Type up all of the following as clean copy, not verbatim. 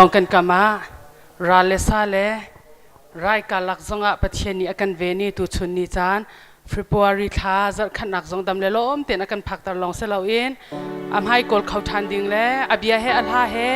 Kan pawng kan kam ah ral le sa le rai karlak zongah Pathian nih a kan ven i tuchun ni caan February thla zarhkhatnak zong dam le lawm tein a kan phakter lawng si loin a hmai kawl kho ṭhan ding le a bia he a hla he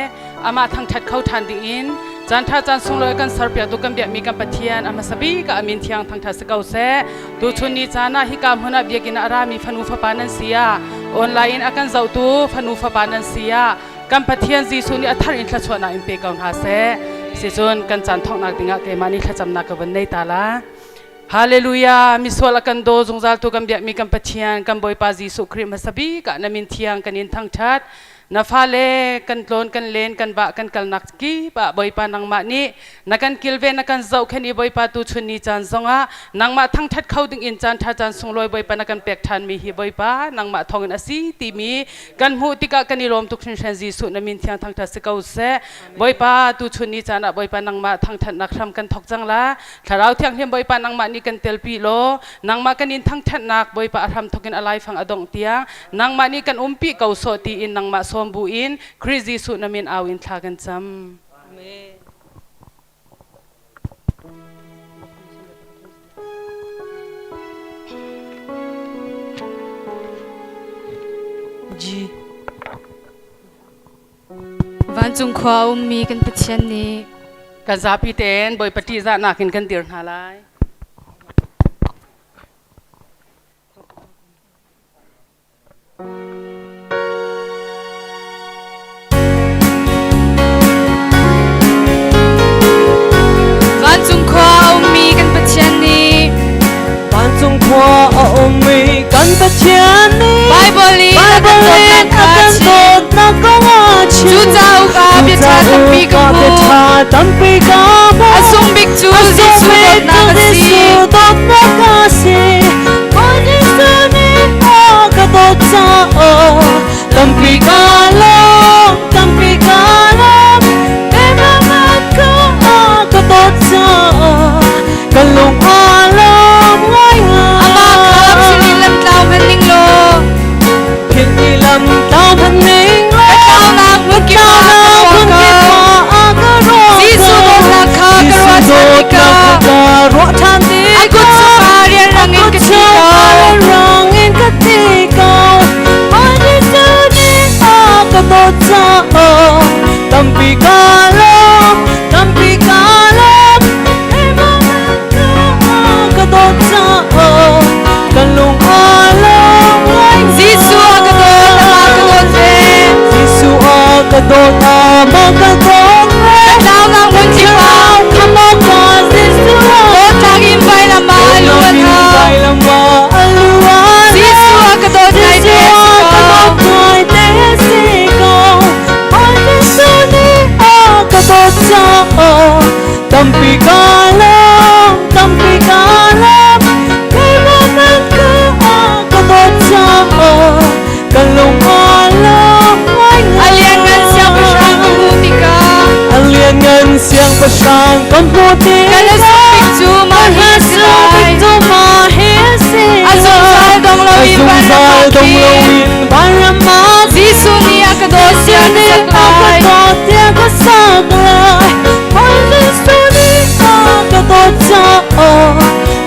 amah thangṭhat kho ṭhan ding in caan ṭha caan sunglawi kan serpiaktu kan biakmi kan Pathian a hmasa bik ah a min thiang thangṭhat si ko seh. Tuchun ni caan ah hika hmun ah biakinn ah a rami fanu fapa nan si ah online in a kan zohtu fanu fapa nan si ah kan Pathian Jesuh nih a thar in thluachuahnak in pe ko hna seh. Sicun kan caan thawknak dingah keimah nih thlacamnak ka vun nei ta la. Hallelujah! Misual a kan daw zungzaltu kan biakmi kan Pathian, kan Bawipa Jesuh Khrih hmasa bik ah na min thiang kan in thangṭhat. Na fale kan tlawn, kan len, kan vah, kan kalnak kip ah Bawipa nangmah nih na kan kilven, na kan zohkhenh i Bawipa tuchun ni caan zongah nangmah thangṭhat kho ding in caan ṭha caan sunglawi Bawipa na kan pek ṭhanmi hi Bawipa nangmah thawngin a si timi kan hmuh tikah kan i lawm tuk hringhran. Jesuh na min thiang thangṭhat si ko seh. Bawipa tuchun ni caan ah Bawipa nangmah thangṭhatnak hram kan thawk cang la. Thlarau Thianghlim Bawipa nangmah nih kan telpi law nangmah kan in thangṭhatnak Bawipa a hram thawk in a laifang a dongh tiang nangmah nih kan umpi ko sawh tiin nangmah sawm bu in Khrih Jesuh na min au in thla kan cam. Amen. G. Vancung khua a ummi kan Pathian nih Kan zapi tein Bawipa ṭihzahnak in kan dir hna lai. Vancung khua a ummi kan Pathian nih Vancung khua a ummi kan Pathian nih Baibal in a kan Baibal in dawtnak a kha kan chim. dawtnak kong a chim. Cu cauk ah bia ṭha tampi ka Cu cauk ah bia hmu. ṭha tampi ka hmu. A sung bik cu A sung Jesuh bik cu dawtnak a si. Jesuh dawtnak a si. Bawi Jesuh nih a ka dawt caah tampi ka lawm, tampi ka lawm. Keimah man ka a ka dawt caah ka lung aa lawm ngaingai. Amah kha philh in lamtlau hmanh ning law Philh i lamtlau hmanh ning law ka tlaunak hmunkip ah ka tlaunak ruah hmunkip ko. ah a ka ruah ko. Jesuh dawtnak kha ka Jesuh ruah ṭhan dawtnak tikah kha ka ruah ṭhan a kut tikah cungah rianrang a in kut ka thi ko. cungah rianrang in ka thi ko. Bawi Jesuh nih a ka dawt caah tampi ka lawm, tampi ka lawm. Keimah man ka a ka dawt caah ka lung aa lawm ngaingai. Jesuh a ka dawt, amah ka dawt ve. Jesuh a ka dawt, amah ka dawt ve. Ka tlaunak hmunkip ah Khamh awkah Jesuh a dawtnak in vailam ah a lu an hau. Vailam ah a lu an Jesuh a ka dawt ngai te Jesuh a a si ka ko. dawt ngai te a si ko. Bawi Jesuh nih a ka dawt caah tampi ka lawm, tampi ka lawm. Keimah man ka a ka dawt caah ka lung aa lawm A lianngan siangpahrang ka hmuh tikah A lianngan siangpahrang ka hmuh ka tikah hla bik cu mah hi a si ka hla lai. bik cu mah hi a si A zungzal dong A loin vanram zungzal ah dong khin loin vanram ah Jesuh nih a ka dawt Jesuh tiah ka nih sak a ka lai. dawt tiah ka sak lai. Bawi Jesuh nih a ka dawt caah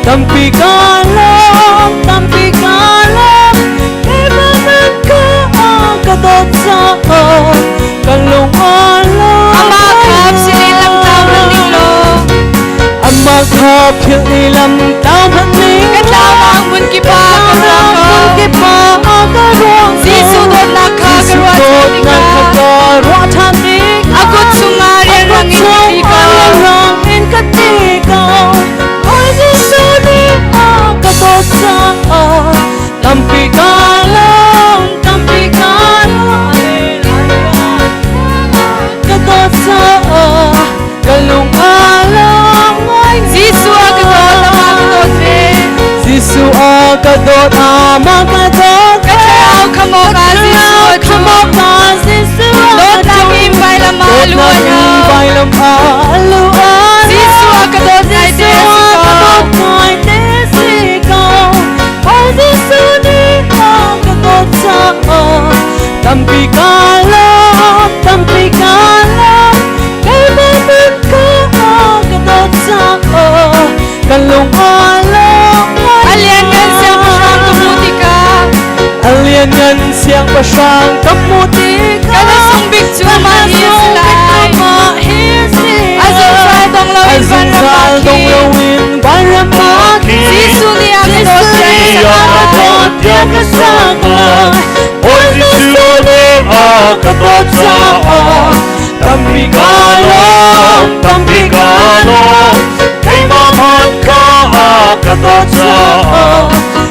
tampi ka lawm, tampi ka lawm. Keimah man ka a ka dawt caah ka lung aa lawm Amah kha philh in lamtlau hmanh ning law Amah kha philh i lamtlau hmanh ning ka tlaunak hmunkip ah ka ruah ko. Hmunkip ah ka ruah ko. Jesuh dawtnak kha ka Jesuh ruah ṭhan dawtnak tikah kha ka ruah ṭhan tikah a kut chungah rianrang in ka ti A ko. kut chungah rianrang in ka ti ko. Bawi Jesuh nih a ka dawt caah tampi ka lawm, tampi ka lawm. Ka dawt caah ka lung aa lawm ngaingai. Jesuh a ka dawt, amah ka dawt ve. Jesuh a ka dawt, amah ka dawt Ka thlarau khamh awkah Jesuh a khamh cu. awkah Jesuh a Dawtnak in vailam ah a lu Dawtnak an in hau. vailam ah a lu an hau. Jesuh a ka dawt ngai te a Jesuh si a ka ko. dawt ngai te a si ko. Bawi Jesuh nih a ka dawt caah tampi ka lawm, tampi ka lawm. ka dawt caah tampi ka lawm, tampi ka lawm. Keimah hmanh kha a ka dawt caah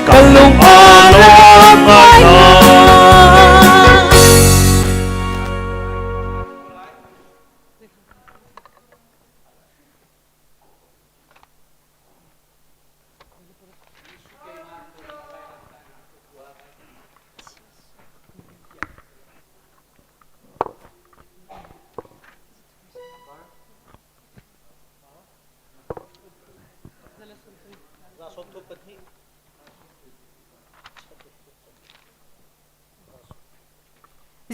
ka lung aa lawm ngaingai.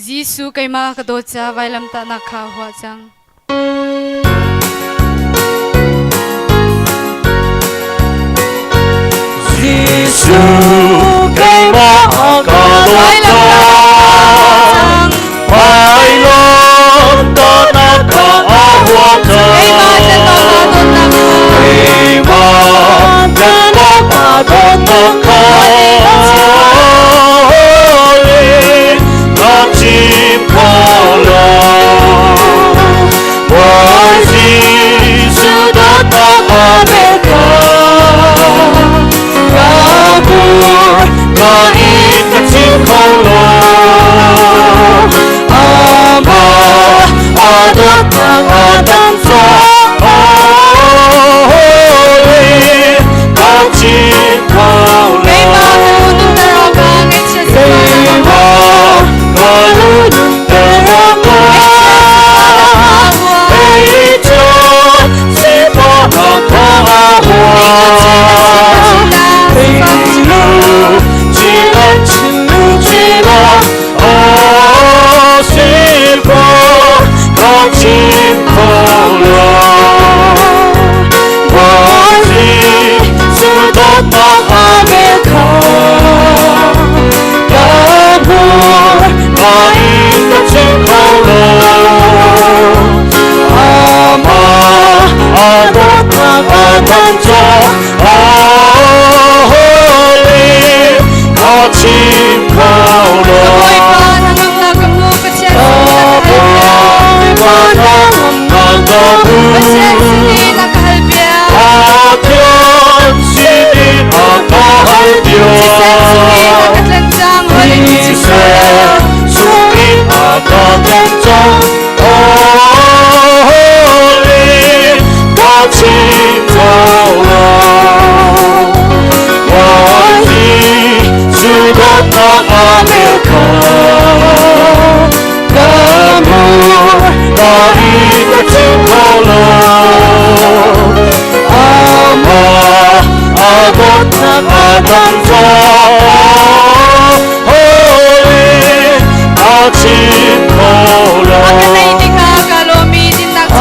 Jesuh keimah ka dawt ca vailamtahnak kha huah cang. Jesuh keimah ka dawt ca vailamtahnak kha a huah cang. Keimah tlanawk ah dawtnak kha. Keimah chim kho lo. Bawi Jesuh dawtnak a pek ka ka ka in ka chim kho lo. Amah a dawtnak a dang ka chim kho lo. Keimah ka lu nunter awkah ngaihchia sifahnak Keimah ka lu nunter awkah Bawipa hnangamnak ka hmu, Pathian sinin na ka halpiak. Pathian sinin na ka halpiak. Thisen chungin a ka tlanh cang, holh in ka chim kho lo. A ka naih tikah ka lawm i dinnak ca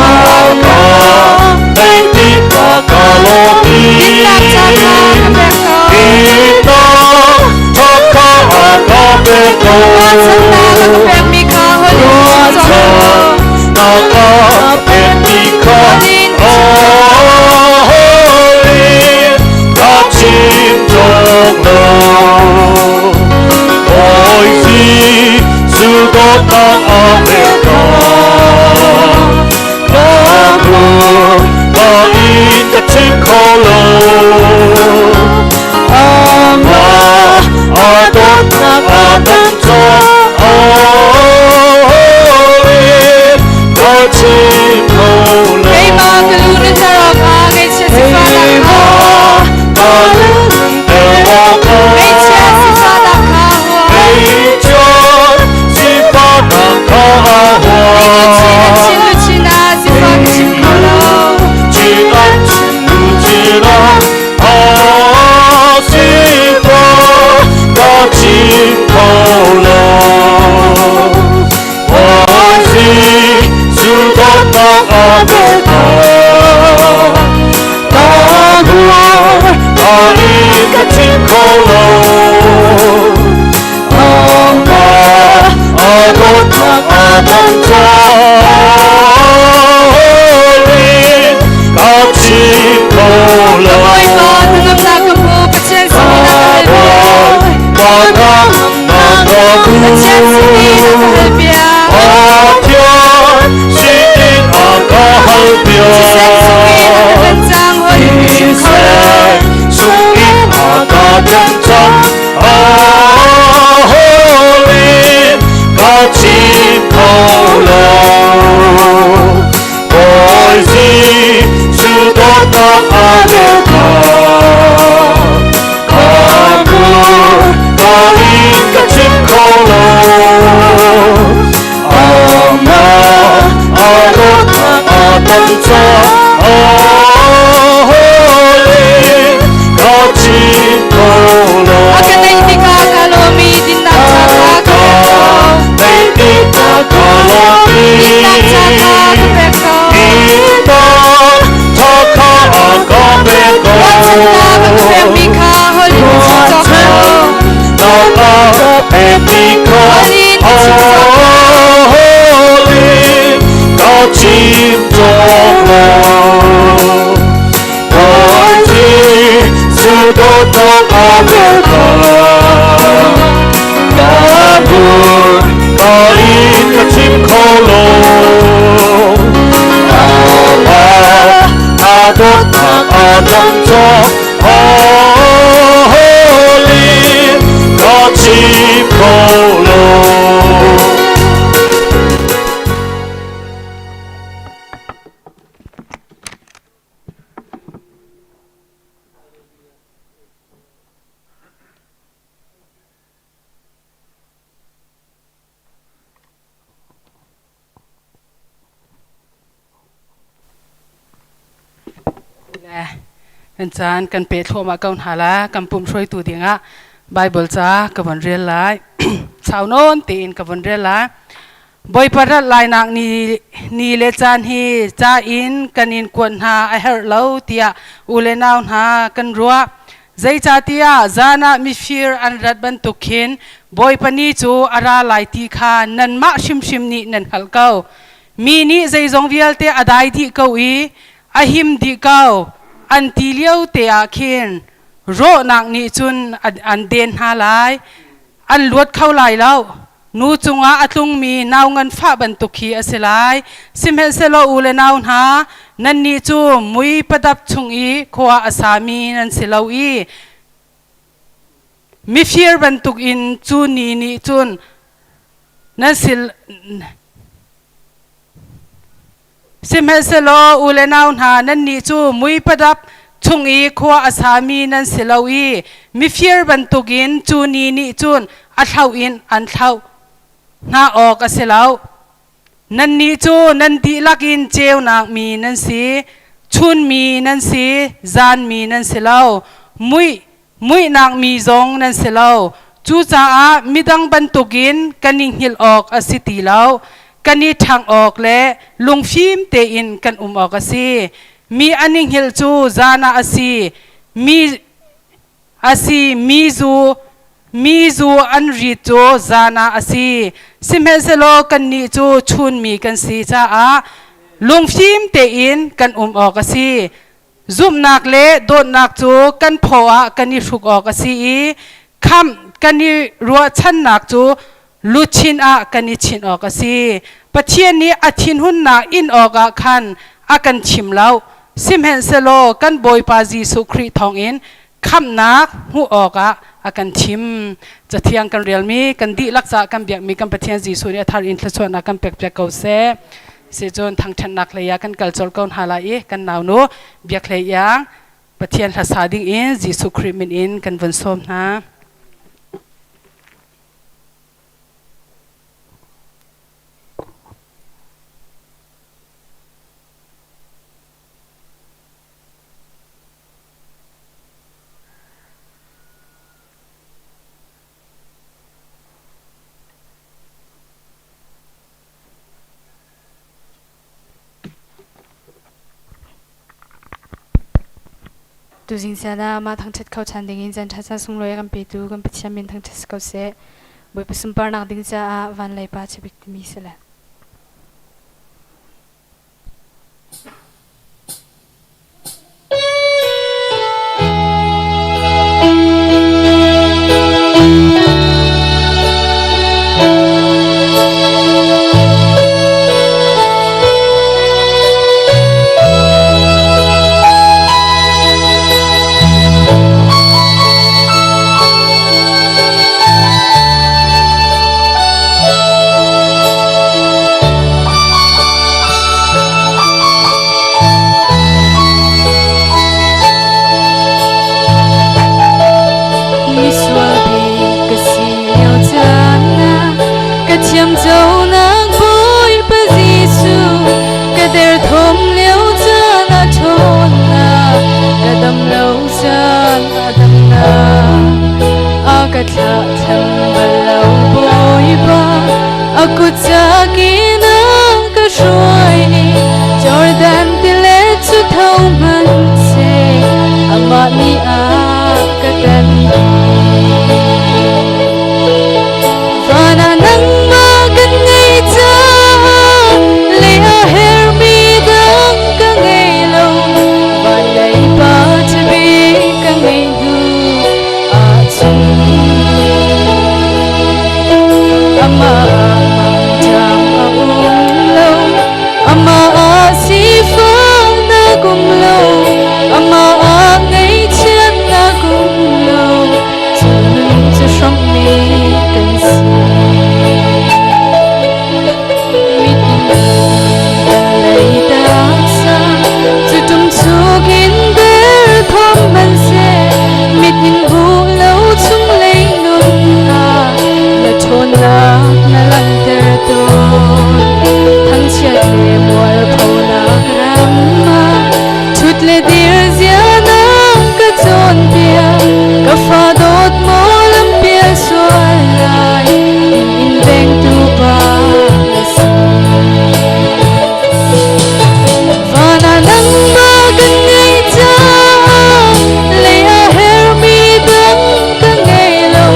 kha ka pek ko. Dinnak ca kha ka pek ko. Ruahchannak a ka pekmi kha holh in ka chim cawk lo. Holh in ka chim cawk lo. Keimah ka lu nunter awkah ngaihchia sifahnak kha ngaihchia sifahnak kha hua. Luchin a chin luchin ah sifah ka chim kho lo. Ka Bawipa hnangamnak ka hmu, Pathian sinin a ka halpiak. Pathian sinin a ka halpiak. dam cho Holy ka chim ko lo A ka neih tikah ka lawm i dinnak ca kha ka pek ko. Neih tikah ka lawm i Dinnak ca kha ka pek ko. Dinnak ca kha a ka pek ko. Ruahchannak a ka pekmi kha holh in chim cawk lo. Ruahchannak a ka pekmi kha Holh in chim cawk lo. Holh in ka chim cawk lo. Jesuh dawtnak a vel ka. Ka hmur ka in ka chim kho lo. Amah a dawtnak a dam cawk Holh in ka chim kho lo. Kan caan kan pe thluahmah ko hna la kan pum hruaitu dingah Bible ca ka von rel lai. Sau nawn tein ka von rel lai. Bawipa rat lainak ni, ni le caan hi ca in kan in kuat hna a herh lo tiah u le nau hna kan ruah. Zeicahtiah zan ah mifir an rat bantuk khin Bawipa ni cu a ra lai ti kha nanmah hrimhrim nih nan hngalh ko. Mi nih zeizong vialte a dai dih ko i a him dih ko an ti lio te ah khin rawhnak nih cun an den hna lai, an luat kho lai lo. Nu cungah a tlungmi nau nganfah bantuk khi a si lai. Sihmanhsehlaw u le nau hna, nannih cu mui padap chung i khua a sami nan si lo i mifir bantukin cu ni nih cun nan si. Sihmanhsehlaw u le nau hna, nannih cu mui padap chung i khua a sami nan si lo i mifir bantukin cu ni nih cun a thlauh in an thlauh hna awk a si lo. Nannih cu nan dihlak in ceunak mi nan si, chun mi nan si, zan mi nan si lo. Muih muihnak mi zong nan si lo. Cucaah midang bantukin kan i hngilh awk a si ti lo. Kan i ṭhangh awk le lungfim tein kan um awk a si. Mi an i hngilh cu zan ah a si. Mi a si mi zu mi zu an rit cu zan ah a si. Sihmanhsehlaw kannih cu chunmi kan si caah lungfim tein kan um awk a si. Zumhnak le dawtnak cu kan phaw ah kan i hruk awk a si i khamh kan i ruahchannak cu luchin ah kan i chinh awk a si. Pathian nih a thinhunnak in awkah khan a kan chim lo. Sihmanhsehlaw kan Bawipa Jesuh Khrih thawngin khamhnak hmuh awkah a kan thim. Cathiang kan relmi, kan dihlak caah kan biakmi kan Pathian Jesuh nih a thar in thluachuahnak kan pekpiak ko seh. Sicun thangṭhatnak hlei ah kan kal colh ko hna lai i kan naunu biak hlei iang Pathian hlasa ding in Jesuh Khrih min in kan vun sawm hna. Tuzing sian ah mah thangṭhat kho ṭhan dingin caan ṭha caan sunglawi a kan petu kan Pathian min thangṭhat si ko seh. Bawipa sunparnak ding caah van lei pa chabik timi si le. ka thlah thlang bal lo Bawipa a kut zakin a ka hruai i Jordan tilet cu tho hmanhseh amah nih a ka tan. Van ah nangmah kan ngei caah lei a hermi dang ka ngei lo. Van lei pa ṭhabik ka ngei hnu ahcun amah ah mangṭam a um lo. Amah ah sifaknak um lo. Amah ah ngaihchiatnak um lo. Cu nun cu hramhmi kan si. Mit in lei taksa cu tum chungin derthawm hmanhseh mit in hmuh lo chung lei nun ah na ṭhawnnak na langhter tawn. Thangchiat le mualphonak ram ah ṭhut le dir zia na ka cawnpiak. Ka fa dawt maw lampial sual lai in vengtu pa na si. Van ah nangmah kan ngei caah lei a hermi dang ka ngei lo.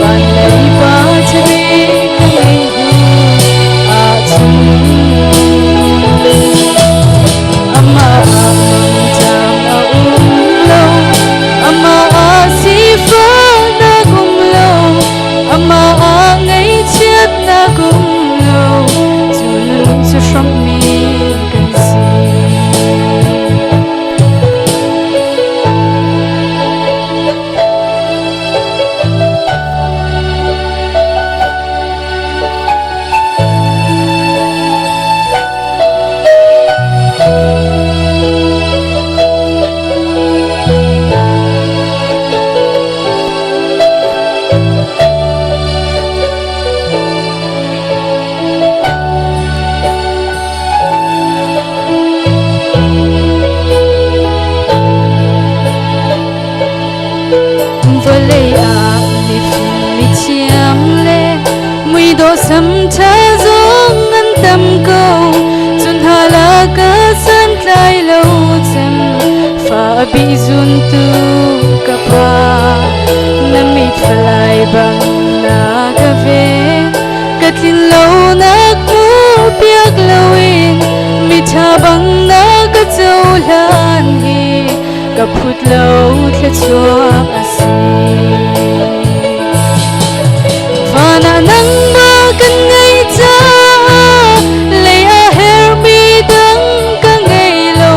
Van lei pa ṭhabik ka ngei hnu ahcun amah ah mangṭam a um lo. Amah ah sifaknak um lo. Amah ah ngaihchiatnak um lo. Cu nun cu hramhmi kan si. Vawlei ah mifim mithiam le muidawh samṭha zong an tam ko. Cu hna lakah santlai lo cem fa a bih zuntu ka pa. Na mit falai bang na ka ven. Ka tlin lonak hmuh piak loin miṭha bang na ka cohlan hi ka phut lo thluachuah a si. Van ah nangmah kan ngei caah lei a hermi dang ka ngei lo.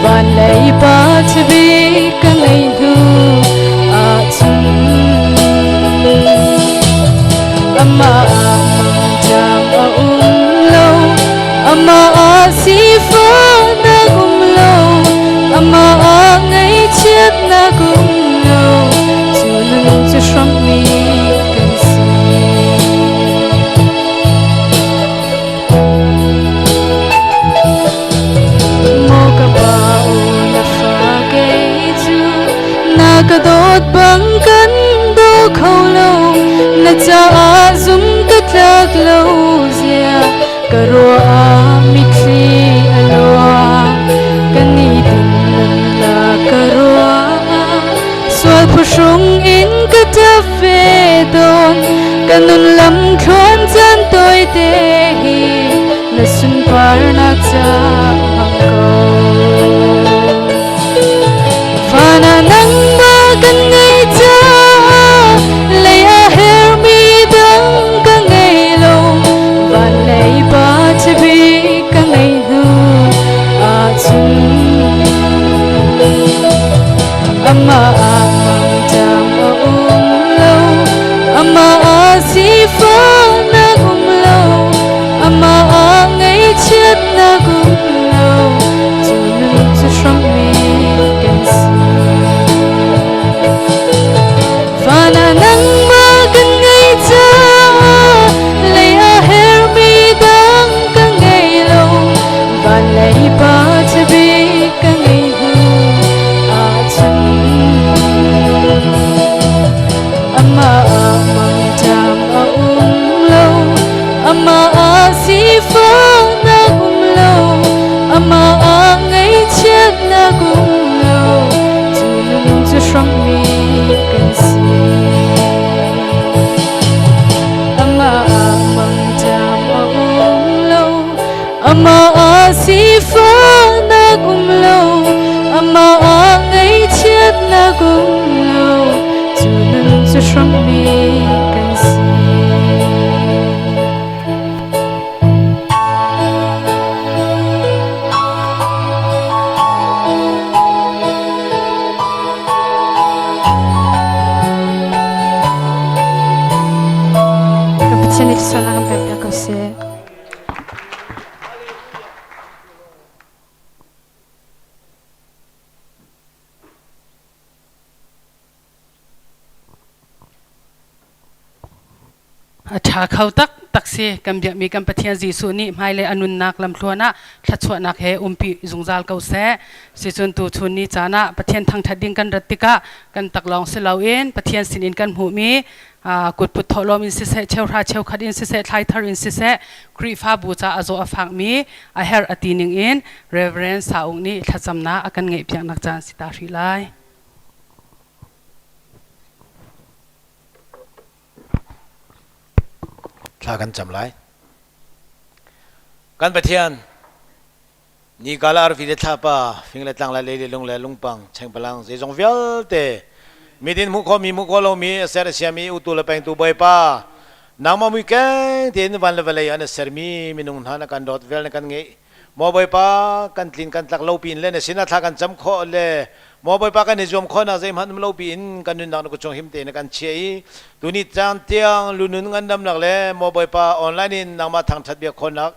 Van lei pa ṭhabik ka ngei hnu ahcun amah ah mangṭam a um lo. Amah ah sifaknak um lo. Amah ah ngaihchiatnak um lo. Cu Amah ah sifahnak um lo, amah ah ngaihchiatnak um lo, cu nun cu hrampi kan si. Kan Pathian nih sualnak kan pek piak ko seh. A ṭha kho taktak si. Kan biakmi kan Pathian Jesuh nih hmailei a nunnak lamthluan ah thluachuahnak he umpi zungzal ko seh. Sicun tuchun ni caan ah Pathian thangṭhat ding kan rat tikah kan taklawng si loin Pathian sinin kan hmuhmi kutput thawhlawm in siseh, cheuhra cheukhat in siseh, thlaithar in siseh, Khrihfabu ca a zaw a fakmi a herh a ti ning in Reverend Saung nih thlacamnak a kan ngeihpiaknak caan si ta hrih lai. Thla kan cam lai. Kan Pathian, ni kala arfi le thlapa, fing le tlang le lei le lung le lungpang, chengpalang, zeizong vialte, midin hmuh kho mi hmuh kho lomi, a ser a siami utu le pengtu Bawipa, nangmah mui keng tein van le vawlei an a sermi minung hna na kan dawt vel na kan ngeih. Maw Bawipa, kan tlin kan tlak lo pin le na sinah thla kan cam khawh le Maw Bawipa kan i zuam khawhnak zeihmanh um lo piin kan nunnak na kut chung him tein na kan chiah i tuni caan tiang lunun ngandamnak le Maw Bawipa online in nangmah thangṭhat biak khawhnak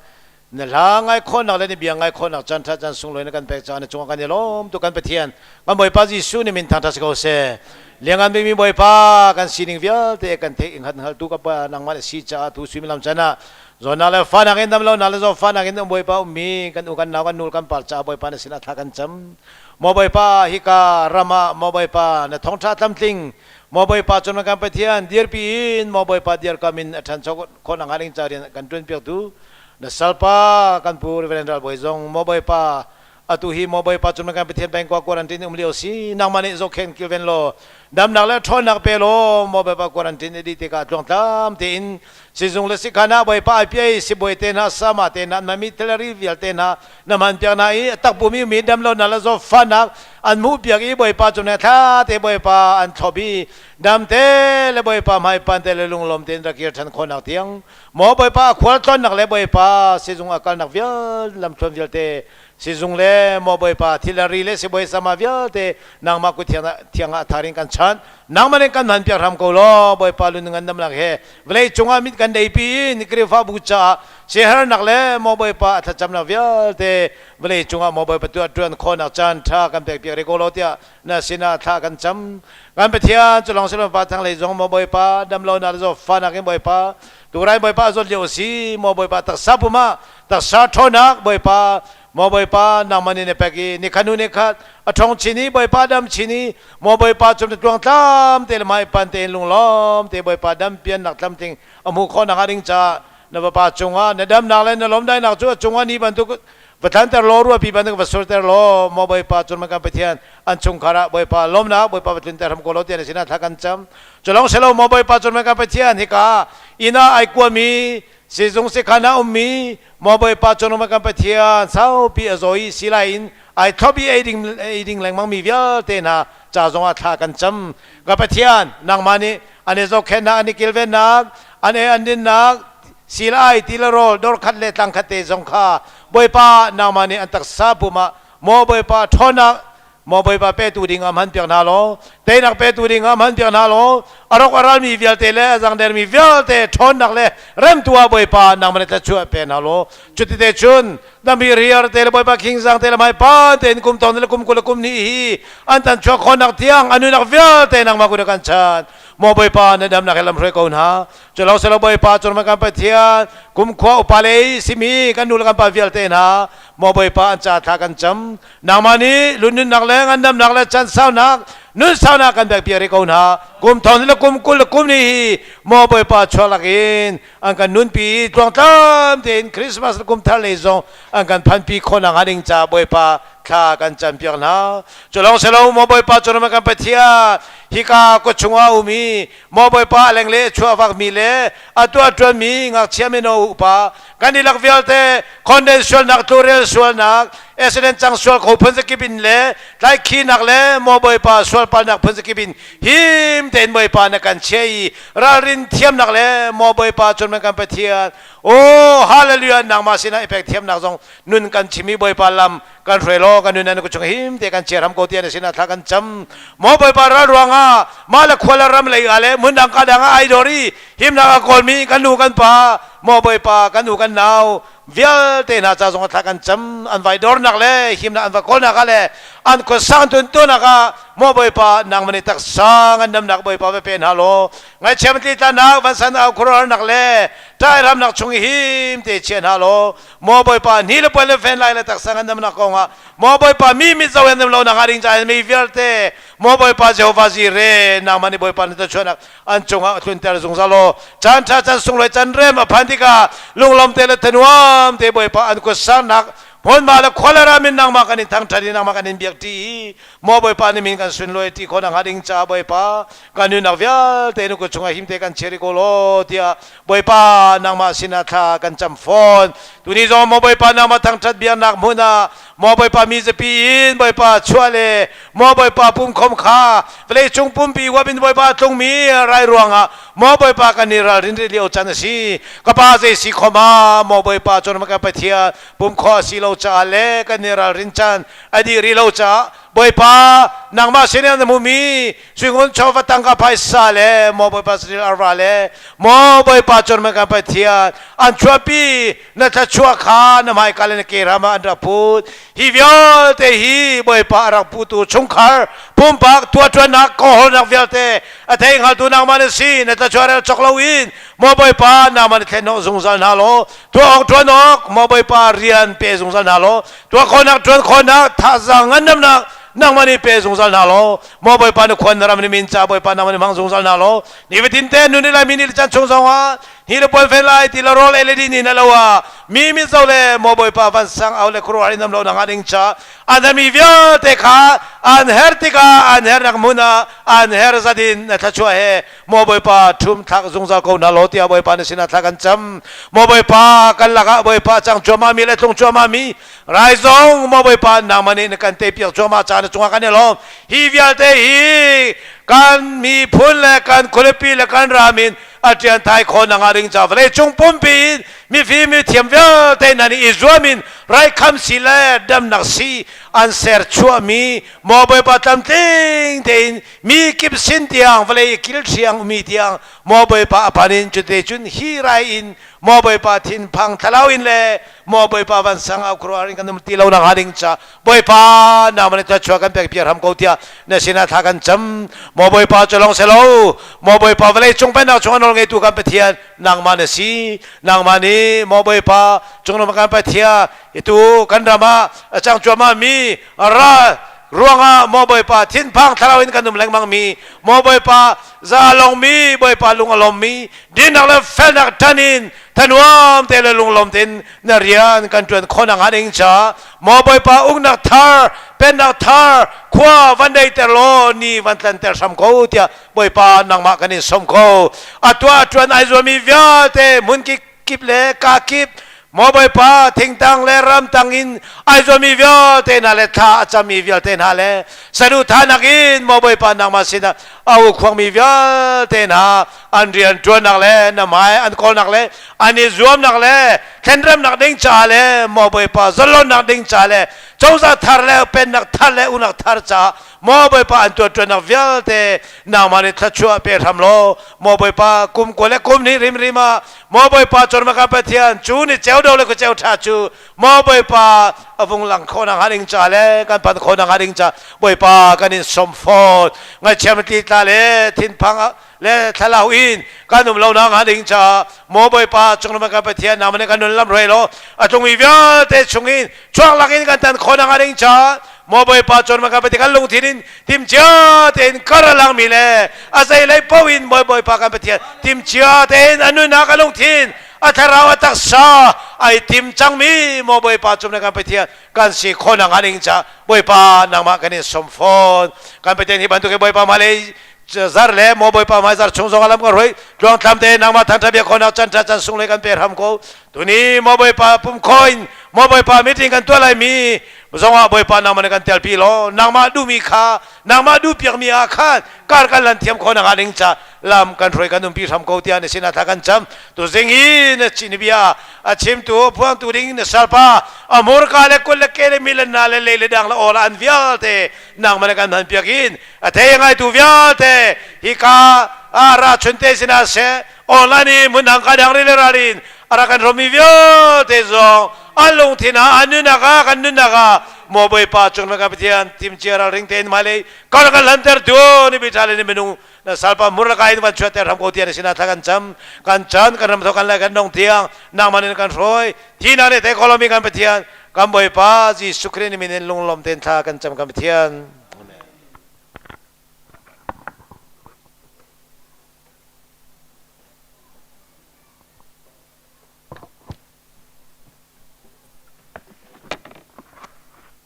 na hla ngai khawhnak le na bia ngai khawhnak caan ṭha caan sunglawi na kan pek caah na cungah kan i lawm tuk. Kan Pathian kan Bawipa Jesuh nih min thangṭhat si ko seh. Liangan bikmi Bawipa, kan sining vialte kan theih hngat hngaltu ka Pa nangmah na si caah tu suimilam chan ah zawtnak le fahnak in dam lonak le zawtfahnak in Bawipa ummi kan u kan nau kan nu kan par caah Bawipa na sinah thla kan cam. Maw Bawipa, hika ram ah Maw Bawipa na thawngṭha tlamtling Maw Bawipa cun kan Pathian dirpi in Maw Bawipa dirkam in a ṭhancho khawh nakhnga ding ca rian kan ṭuanpiaktu na salpa kan pu Reverend Ral Bawi zong Maw Bawipa atu hi Maw Bawipa cun kan Pathian peng kwa quarantine um lio si nangmah nih zohkhen kilven law damnak le ṭhawnnak pe law Maw Bawipa quarantine i dih tikah tluangtlam tein sizung le sikhan ah Bawipa IPA sibawi te hna sama te hna mami telari vialte hna na hman piak hna i takpum i mi damlo na le zawtfahnak an hmuh piak i Bawipa cung thla te Bawipa an thlop i dam te le Bawipa hmai pan te le lunglawm tein rak kir ṭhan khawhnak tiang maw Bawipa khual tlawnnak le Bawipa sizung a kalnak vial lamthluan vialte sizung le maw Bawipa thilari le sibawi sama vialte nangmah kut thiang ah tharin kan chanh nangmah nih kan hman piak hram ko law Bawipa lun ngan damnak he vawlei cungah mit kan deipi in Khrihfabu caah siahernak le maw Bawipa a thlacamnak vialte vawlei cungah maw Bawipa tuah ṭuan khawhnak caan ṭha kan pek piak rih ko law tiah na sinah thla kan cam. Kan Pathian cu lawng silon pa thang lei zong maw Bawipa damlonak le zawtfahnak in Bawipa turai Bawipa zawt lio si maw Bawipa taksa pum ah taksa ṭhawnnak Bawipa maw Bawipa nangmah nih na pek i nikhanu nikhat a ṭhawng chin i Bawipa dam chin i maw Bawipa cum tluang tlam te le hmai pan tein lunglawm te Bawipa dam piannak tlamtling a hmuh khawh nakhnga ding caah na vapa cungah na damnak le na lawmdainak cu a cungah ni bantuk va tlanter law ruahpi bantuk va surter law maw Bawipa cun kan Pathian an chungkhar ah Bawipa lawmnak Bawipa va tlunter hram ko law tiah na sinah thla kan cam. Cu lawng si lo maw Bawipa cun kan Pathian hika inn ah ai kuami sizung sikhan ah ummi maw Bawipa cun kan Pathian saupi a zaw i silai in ai thlop i ei ding ei ding lengmang mi vialte hna ca zongah thla kan cam. Ka Pathian, nangmah nih an i zohkhenhnak, an i kilvennak, an ei an dinnak, silai ti le rawl dor khat le tlang khat te zong kha Bawipa nangmah nih an taksa pum ah maw Bawipa ṭhawnnak maw Bawipa petu ding ah hman piak hna law teinak petu ding ah hman piak hna law a rok a ralmi vialte le a zangdermi vialte ṭhawnnak le remtu ah Bawipa nangmah nih thluachuah pe hna law cuti te cun dami riar te le Bawipa khingzang te le hmaipan tein kum thong le kum 20 le kum hnih hi an tan chuak khawhnak tiang a nunak vialte nangmah kut kan chan. Maw Bawipa, na damnak he lamhruai ko hna. Cu silo Bawipa cun kan Pathian kumkhua upa lei simi kan nu le kan pa vialte hna maw Bawipa an ca thla kan cam. Nangmah nih lunnunnak le ngandamnak le chan saunak nun saunak kan pek piak rih ko hna. Kum thong le kum 20 le kum hnih hi maw Bawipa chuak lakin an kan nunpi tluangtlam tein Christmas le kum thar lei zong an kan phanpi khawhnak hnga ding ca Bawipa thla kan campiak hna. Cu lawng si lo maw Bawipa cu kan Pathian Hika kut chungah um i maw Bawipa a leng le chuahvak mi le a tuah mi ngakchia mino upa kan dihlak vialte khonden sualnak tlurel sualnak accident cang sual kho phun zakip in le tlaikhinak le maw Bawipa sualpalnak phun zakip in him tein Bawipa na kan chia i ralrin thiamnak le maw Bawipa cun kan Pathian oh hallelujah nangmah sinah i pek thiamnak zong nun kan chim i Bawipa lam kan hruai law kan nun an ku chung him te kan chia ram ko ti an sinah thla kan cam maw Bawipa ral ruangah mah le khua le ram lei ah le hmun dang ka dang ah ai dor i himnak a kawlmi kan nu kan pa maw Bawipa kan u kan nau vialte hna ca zong thla kan cam an vai dornak le himnak an va kawlnak ah le an khuasang tun tunak ah maw Bawipa nangmah nih taksa ngandamnak Bawipa va pe hna law ngaihchiam tli-tlanak vansan au khuaruahharnak le ṭai ramnak chung i him te chia hna law maw Bawipa ni le puan le fen lai le taksa ngandamnak kongah maw Bawipa mi mit zo in lo nak ding ca mi vialte maw Bawipa Jehovah Jireh nangmah nih Bawipa na chuahnak an cungah tlunter zungzal law caan ṭha caan sunglawi caan rem a phan tikah lunglawm te le thanuam te Bawipa an kut sarnak hmunhma le khua le ram in nangmah kan in thangṭhat i nangmah kan in biak ṭi maw Bawipa nih min kan sunlawi ti khawh nakhnga ding caah Bawipa kan nunnak vialte na kut chungah him te kan chia rih ko law tiah Bawipa nangmah sinah thla kan cam fawn. Tuni zong maw Bawipa nangmah thangṭhat biaknak hmun ah maw Bawipa mi zapi in Bawipa chuah le maw Bawipa pumkhom kha vawleicung pumpi huap in Bawipa a tlungmi rai ruangah maw Bawipa kan i ralrin rih lio can a si. Ka pa zei si khom ah maw Bawipa cun ka Pathian pum khawh a si lo caah le kan i ralrin can a dih rih lo caah Bawipa nangmah sin in na hmumi Suingun chawva tangka phaisa le maw Bawipa saṭil arva le maw Bawipa cun man kan Pathian an chuahpi na thluachuah kha na hmaika le na ke ram ah an rak put. Hi vialte hi Bawipa a rak putu chungkhar pumpak tuahṭuannak kawhawlnak vialte a thei hngaltu nangmah na si. Na thluachuah rel cawk loin maw Bawipa nangmah na thlenawk zungzal hna law tuah awk ṭuan awk maw Bawipa rian pe zungzal hna law tuah khawhnak ṭuan khawhnak thazaang ngandamnak nangmah nih pe zungzal hna law maw Bawipa na khuan na ram ni min ca Bawipa nangmah nih hmang zungzal hna law nifatin te nun lai mi ni chan chung zongah hi le puan fen lai ti la rawl ei le din in alo ah mi min zo le maw Bawipa van sang au le khuaruah in nam lo nang ding cha an mi vialte kha an her tikah an her nak hmun ah an her zadin na thluachuah he maw Bawipa ṭhum thlak zungzal ko hna law tiah Bawipa na sinah thla kan cam maw Bawipa kan lakah Bawipa cang cuahmah mi le tlung cuahmah mi Rai zong maw Bawipa nangmah nih na kan teipiak cuahmah ca na cungah kan i lawm. Hi vialte hi kan miphun le kan khualipi le kan ram in a ṭian thai khawh nakhnga ding ca vawleicung pumpi in mifim mithiam vialte hna nih i zuam in raikhamsi le damnak si an ser chuahmi maw Bawipa tlamtling tein mi kip sin tiang vawlei kil thiang mi tiang maw Bawipa a phan in cute cun hi rai in maw Bawipa thinphang thlalau in le maw Bawipa vansang au khuaruahhar in kan um ti lo nakhnga ding ca Bawipa nangmah nih thluachuah kan pek piak hram ko tiah na sinah thla kan cam. Maw Bawipa cu lawng si lo, maw Bawipa vawlei cung pennak chung a nawl ngeitu kan Pathian nangmah na si. Nangmah nih maw Bawipa cungnung kan Pathian itu kan ram ah a cang cuahmah mi ral ruangah maw Bawipa thinphang thlarau in kan um lengmang mi maw Bawipa za lawng mi Bawipa lung a lawm mi dinnak le felnak ṭan in thanuam te le lunglawm tein na rian kan ṭuan khawh nakhnga ding ca maw Bawipa uknak thar pennak thar khua van deiter law ni van tlanter hram ko tiah Bawipa nangmah kan in sawm ko. A tuah ṭuan ai zuami vialte hmun kip le ka kip maw Bawipa thingtang le ramtang in ai zuami vialte hna le thla a cami vialte hna le saduhthahnak in maw Bawipa nangmah sinah a ukhuangmi vialte hna an rian ṭuannak le na hmai an kawlnak le an i zuamnak le thlenremnak ding ca le maw Bawipa zalonnak ding ca le cozah thar le pennak thar le unak thar ca maw Bawipa an tuanṭuannak vialte nangmah nih thluachuah pe hram law maw Bawipa kum kua le kum hnih rimrim ah maw Bawipa cawrmaka Pathian cu ni ceu do le ku ceu ṭha cu maw Bawipa a vung lang khawh nakhnga ding ca le kan pan khawh nakhnga ding ca Bawipa kan in sawm fawn. Ngaihchiam tli tla le thinphang le thlalau in kan um lo nakhnga ding caah maw Bawipa cunglum kan Pathian nangmah nih kan nun lam hruai law a tlungmi vialte chungin chuak lakin kan tan khawh nakhnga ding caah maw Bawipa cunglum kan Pathian kan lungthin in timcia tein kar a langmi le a zeilei paoh in maw Bawipa kan Pathian timcia tein a nunnak a lungthin a thlarau a taksa ai tim cangmi maw Bawipa cunglum kan Pathian kan si khawh nakhnga ding caah Bawipa nangmah kan in sawm fawn. Kan Pathian hi bantuk hi Bawipa hmailei. Zar le maw Bawipa hmaizar chung zong lam kan hroi tluangtlam te nangmah thangtha bia khonak chan tha chan sung le kan pe hram ko. Tuni maw Bawipa pum khoin maw Bawipa meeting kan tuah lai mi zongah Bawipa nangmah nih kan telpi law nangmah duhmi kha nangmah duh piakmi ah khan kar kan lan thiam kho nak ding ca lam kan hruai kan umpi hram ko tiah na sinah thla kan cam. Tuzing hi na chin bia a chimtu phuangtu ding na salpa amurka le kul le ke le milan na le lei le dang le awl an vialte nangmah nih kan hman piak in a thei ngai tu vialte hika a ra chunte sinah seh online i hmun ka dang ri le ralin a rak kan romi vialte zong an lungthin ah an nunnak ah kan nunnak ah maw Bawipa cung na ka Pathian tim cia ralring tein hmailei kar kan hlanter tu ni bi le ni minung na salpa mur ka in van chuater ram ko tian sinah thla kan cam kan chan kan ram tho kan lai kan nong tiang nangman in kan hroi thina le te kolomi kan Pathian kan Bawipa Jesuh Christ min in lunglawm ten thla kan cam kan Pathian.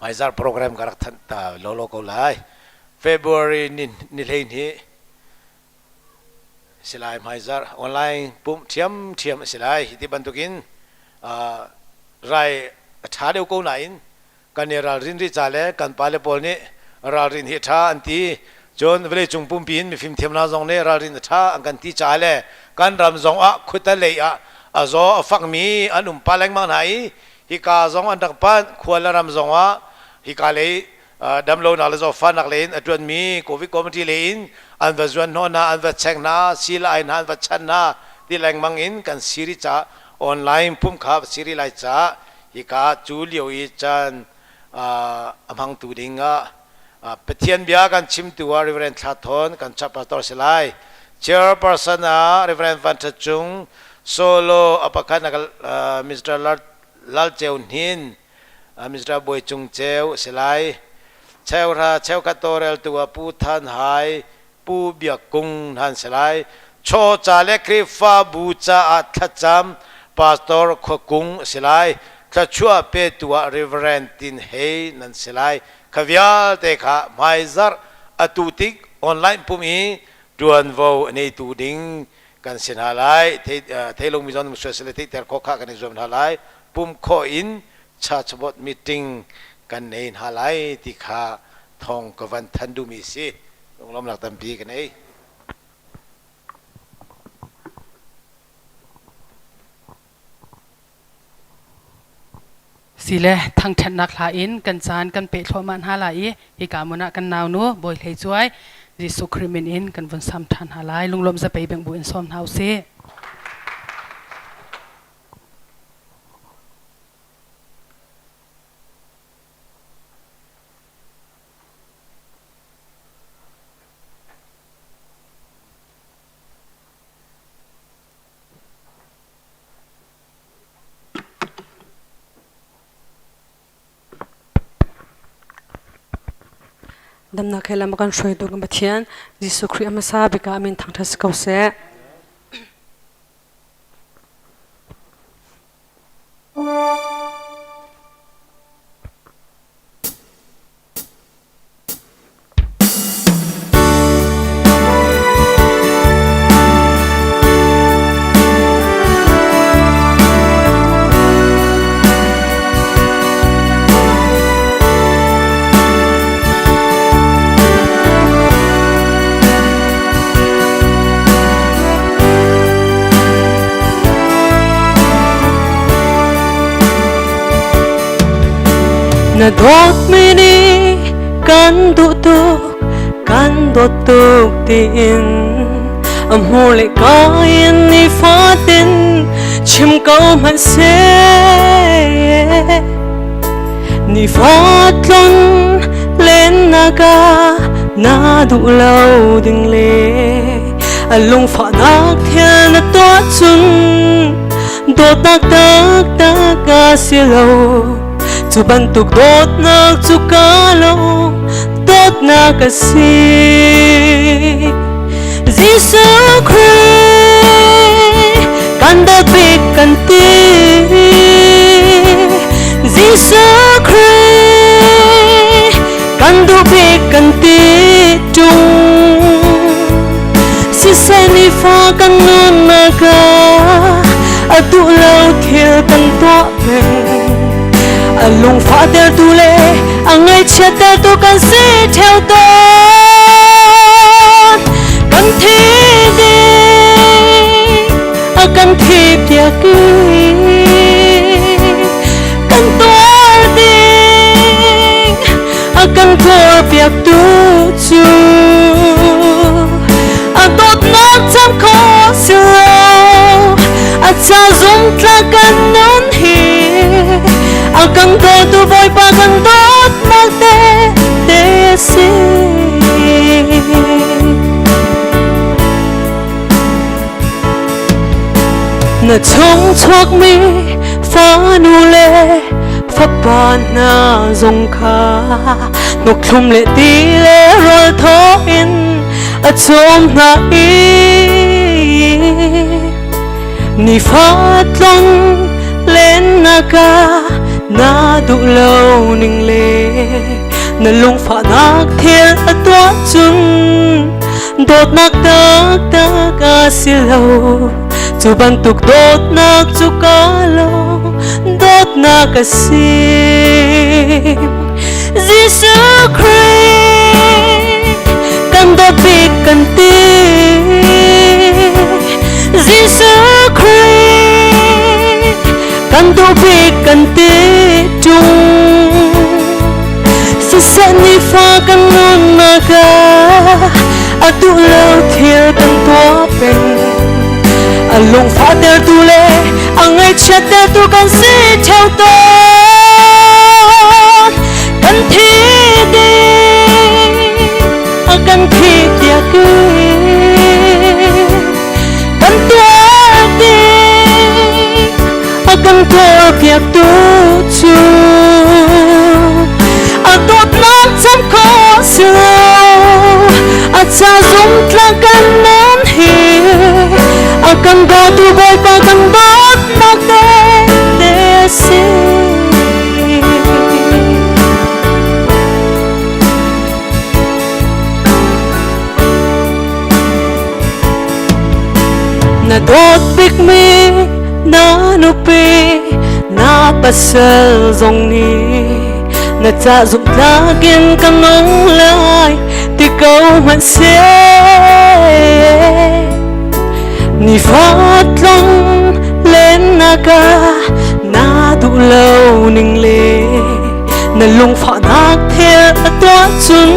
Hmaizar program ka rak thanh ta lawlaw ko lai. February ni ni 12 si lai hmaizar online pumh ṭhiamṭhiam a si lai. Hi ti bantukin rai a ṭha deuh ko nain kan i ralrin rih ca le kan pale pawl nih ralrin hi a ṭha an ti. Cun vawleicung pumpi in mifim thiamnak zong nih ralrin a ṭha an kan ti ca le kan ram zong ah khuta lei ah a zaw a fakmi an um pah lengmang hna i hika zong an rak panh. Khua le ram zong ah hika lei damlonak le zawtfahnak lei in a ṭuanmi COVID committee lei in an va zuan hnawh hna, an va check hna, sii-ai hna an va chanh hna ti lengmang in kan siri caah online pumh kha siri lai caah hika cu lio i caan a hmangtu ding ah Pathian bia kan chimtu ah Reverend Thla Thawn kan chap pastor si lai. Chairperson ah Reverend Van Tha Cung, solo a pakhat Mr. Lal Ceu Hnin, Mr. Bawi Cung Ceu si lai. Cheuhra cheukhat tawlreltu ah Pu Than Hai, Pu Biak Kung han si lai. Chaw ca le Khrihfabu caah thlacam Pastor Khua Kung a si lai. Thluachuah petu ah Reverend Tin Hei nan si lai. Kha vialte kha hmaizarh atu tik online pum i ṭuanvo a neitu ding kan si hna lai. Theilungmi zong sual sile theihter khawh kha kan i zuam hna lai. Pum khawh in church board meeting kan nei hna lai ti kha thawng ka van than duhmi si. Lunglawmnak tampi ka nei. Sile thangṭhatnak hla in kan caan kan peh thluahmah hna lai i hika hmun ah kan naunu Bawi Hlei Cuai Jesuh Khrih min in kan vun sam ṭhan hna lai. Lunglawm zapei beng bu in sawm hna u sih. Damnak he lam a kan hruaitu kan Pathian Jesuh Khrih a hmasa bik ah a min thangṭhat si ko seh. Na dawtmi nih kan duh tuk, kan dawt tuk tiin a hmur le ka in nifatin chim ko hmanh seh. Nifatlon lennak ah na duh lo ding le a lungfahnak thil na tuah cun dawtnak taktak a si lo. Cu bantuk dawtnak cu ka lo dawtnak a si. Jesuh Khrih kan dawt bik kan ti. Jesuh Khrih kan duh bik kan ti ṭung. lungfah tertu le a ngaihchiat tertu kan si theo tawn. Kan thi ding a kan thi piak i kan tuar ding a kan tuar piak tu cu a dawtnak cam kho si lo. A ca zumtlak kan nun hi a kan dawtu Bawipa kan dawtnak te te si. Na chung chuakmi fanu le fapa hna zong kha hnuk-thlum le ti le rawl thaw in a cawm hna i nifa tlong lennak ah na duh lo ning le na lungfahnak thil a tuah cun dawtnak taktak a si lo. Cu bantuk dawtnak cu ka lawng dawtnak a si. Jesuh Khrih kan dawt bik kan ti. Jesuh Khrih kan duh bik kan ti ṭung. Siseh nifa kan nunnak ah a duh lo thil kan tuah peng. A lungfah tertu le a ngaihchiat tertu kan si theo tawn. Kan thi ding a kan thi piak i kan tuar ding a kan tuar piak tu cu a dawtnak cam kho si lo. A ca zumtlak kan nun hi a kan dawtu Bawipa kan dawtnak te te a si. Na dawt bikmi na nupi na pasal zong nih na ca zumhtlak in ka nung lai ti ko hmanh seh, nifa tlong lennak ah na duh lo ning le na lungfahnak thil a tuah cun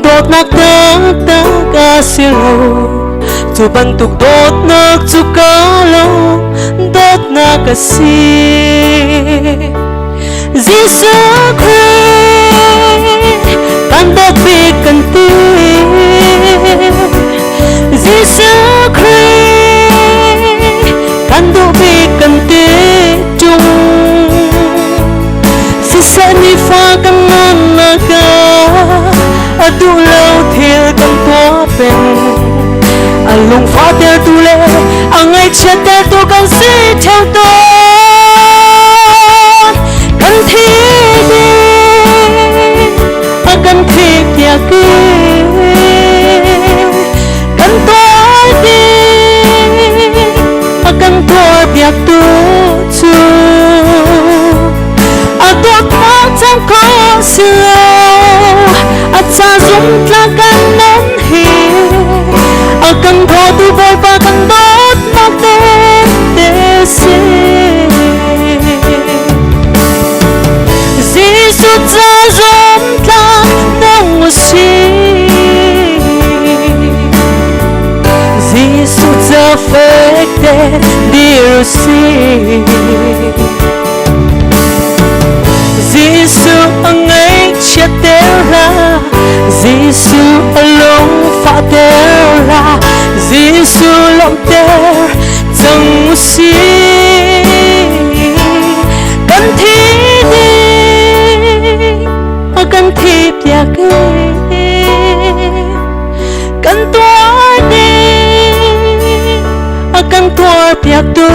dawtnak taktak a si lo. Cu bantuk dawtnak cu ka lo dawtnak a si. Jesuh Khrih kan dawt bik kan ti. Jesuh Khrih kan duh bik kan ti ṭung. Siseh nifa kan nunnak ah a duh lo thil kan tuah peng. A lungfah tertu le a ngaihchiat tertu kan si theo tawn. Kan thi ding a kan thi piak i kan tuar ding a kan tuar piak tu cu a dawtnak cang ko si lo. A ca zumtlak kan nun hi a kan dawtu Bawipa kan dawtnak te te si. Jesuh ca zumtlak nung si. Jesuh ca fek te dir si. Jesuh a ngaihchiat ter hlah, Jesuh a lungfah ter hlah, Jesuh lawmhter cang u sih. Kan thi ding a kan thi piak i kan tuar ding a kan tuar piak tu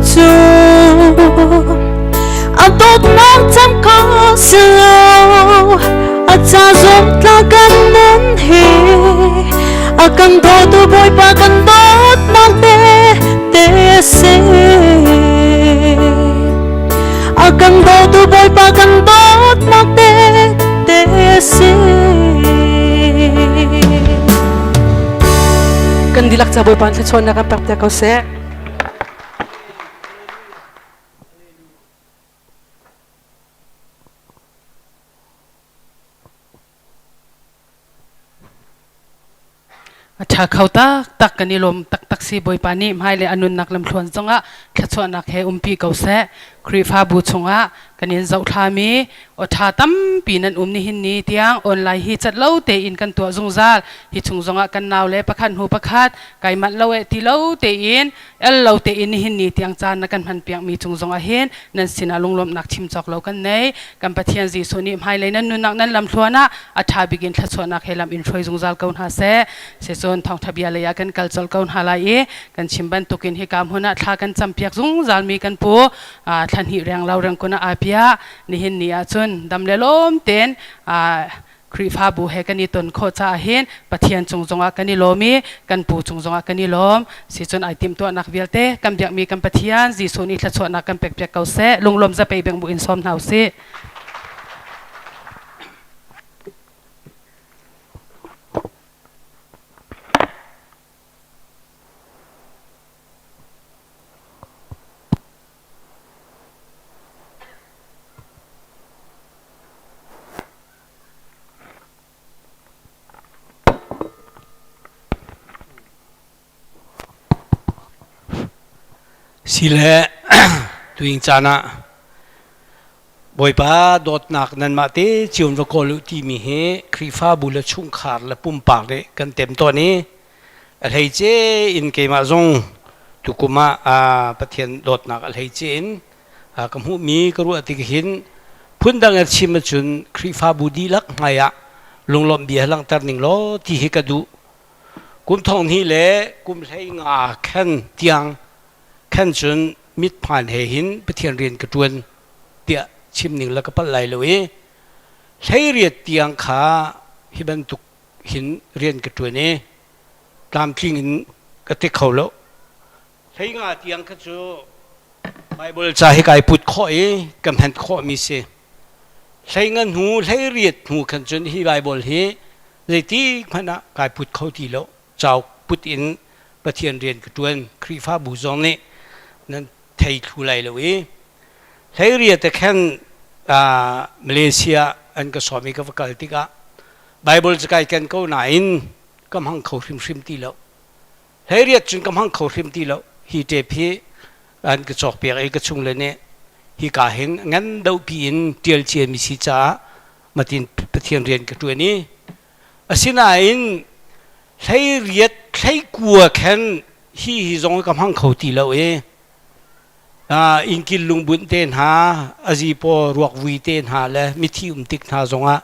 cu a dawtnak cam kho si lo. A ca zumtla kan nun hi a kan dawtu Bawipa kan dawtnak te te a si. A kan Kan dawtu Bawipa kan dawtnak te te si. Kan dihlak ca Bawipa thluachuahnak kan pek te ko seh. A ṭha kho taktak kan i lawm taktak si Bawipa nih hmailei a nunnak lamthluan zongah thluachuahnak he umpi ko seh. Khrihfabu chungah kan in zohthlami aw ṭha tampi nan um nihin ni tiang online hi cat lo tein kan tuah zungzal. Hi chung zongah kan nau le pakhat hnu pakhat kai manh lo eh ti lo tein el lo tein nihin ni tiang caan na kan hman piakmi cung zongah hin nan sinah lunglawmhnak chim cawk lo kan nei. Kan Pathian Jesuh nih hmailei nan nunnak nan lamthluan ah a ṭha bik in thluachuahnak he lam in hruai zungzal ko hna seh. Sicun thawngṭha bia lei ah kan kal colh ko hna lai i kan chim bantukin hika hmun ah thla kan campiak zungzalmi kan pu thla hnih reng lo reng kun ah aa piah. Nihin ni ah cun dam le lawm tein Khrihfabu he kan i ton khawh caah hin Pathian cung zongah kan i lawm i kan pu cung zongah kan i lawm. Sicun ai timhtuahnak vialte kan biakmi kan Pathian Jesuh nih thluachuahnak kan pekpiak ko seh. Lunglawm zapei beng bu in sawm hna usih. Sile tuing caan ah Bawipa dawtnak nanmah te cio in va kawl u timi hi Khrihfabu le chungkhar le pumpak nih kan tem tawn i a hleice in keimah zong tukum ah Pathian dawtnak a hleice in ka hmuhmi ka ruah tik hin phundang in chim ahcun Khrihfabu dihlak hmai ah lunglawmh bia langhter ning law ti hi ka duh. Kum thong hnih le kum hlei nga khan tiang khan cun mithmaan he hin Pathian rian ka ṭuan tiah chim ning la ka palh lai lo i hlei riat tiang kha hi bantuk hin rian ka ṭuan i tlamtling in ka ti kho lo. Hlei nga tiang kha cu Baibal ca hi kai put khawh i ka hman khawhmi si. Hlei nga hnu, hlei riat hnu khan cun hi Baibal hi zeitik hmanh ah kai put kho ti lo. Cauk put in Pathian rian ka ṭuan. Khrihfabu zong nih nan thei thlu lai lo i hlei riat te khan Malaysia an ka sawm i ka va kal tikah Baibal cu kai ken ko nain ka hmang kho hrimhrim ti lo. Hleiriat cun ka hmang kho hrim ti lo. Hi tape hi an ka cawkpiak i ka chungle nih hika hin ngan dohpi in ṭial ciami si caah matin Pathian rian ka ṭuan i asinain hleiriat hleikua khan hi hi zong ka hmang kho ti lo i innkil lungbunh te hna azi paw ruakvui te hna le mithi um tik hna zongah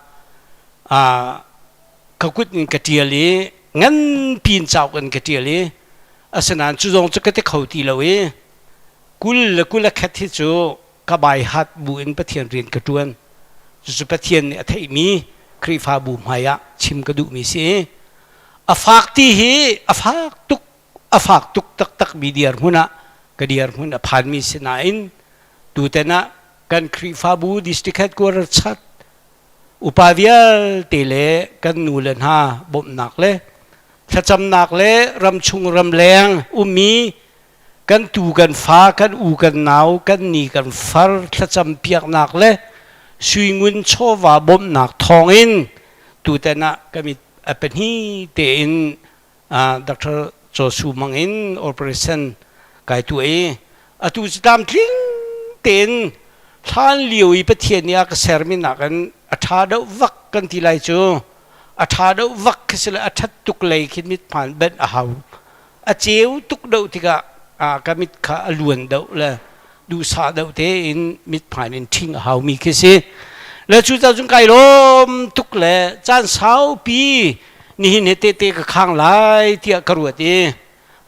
ka kut in ka ṭial i nganpi in cauk in ka ṭial i asinain cu zong cu ka ti kho ti lo i 20 le 21 hi cu ka bai hat bu in Pathian rian ka ṭuan. Cucu Pathian nih a theihmi Khrihfabu hmai ah chim ka duhmi si. A fak ti hi a fak tuk a fak tuk taktakmi dirhmun ah ka dirhmun a phanmi si nain tutan ah kan Khrihfabu district headquarter chat Upa vialte le kan nu le hna bawmhnak le thlacamnak le ramchung ramleng ummi kan tu kan fa kan u kan nau kan ni kan far thlacam piaknak le suingun chawva bawmhnak thawngin tutan ah kan i a pahnih tein Dr. Chaw Su Mang in operation kai tu i atu cu tlamtling tein hlan lio i Pathian nih a ka sermi nakin a ṭha deuh vak kan ti lai cu a ṭha deuh vak khi si le a ṭhat tuk lei khi mithmaan benh a hau a ceu tuk deuh tikah ka mit kha a luan deuh le duhsah deuh tein mithmaan in ṭhing a haumi khi si le cu cun kai lawm tuk le caan saupi nihin hi tehte ka khang lai tiah ka ruat i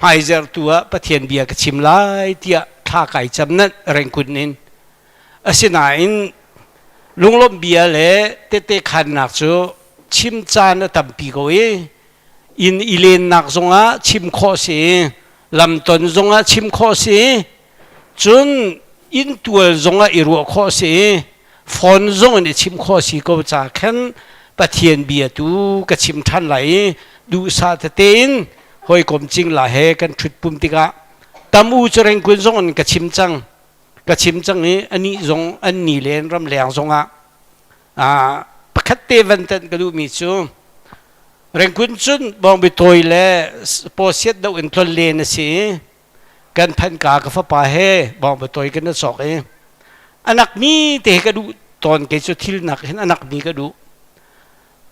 hmaizer tu ah Pathian bia ka chim lai tiah thla kai cam nanh rengkun in asinain lunglawmh bia le tehte khannak cu chim caan a tampi ko i inn i lennak zongah chim khawh si lamton zongah chim khawh si cun. Inntual zongah i ruah khawh si i phone zong in i chim khawh si ko ca khan Pathian bia tu ka chim ṭhan lai i duhsah tete in hawikom cingla he kan ṭhut pum tikah tam u cu rengkun zong in ka chim cang ka chim cang i anih zong an ni len ramleng zongah pakhat te van tanh ka duhmi cu rengkun cun bawngbi tawi le pawsiat do in tlon len a si i kan phanka ka fapa he bawngba tawi kan cawk i anak mi te ka duh tawn kei cu thil nak hin anak mi ka duh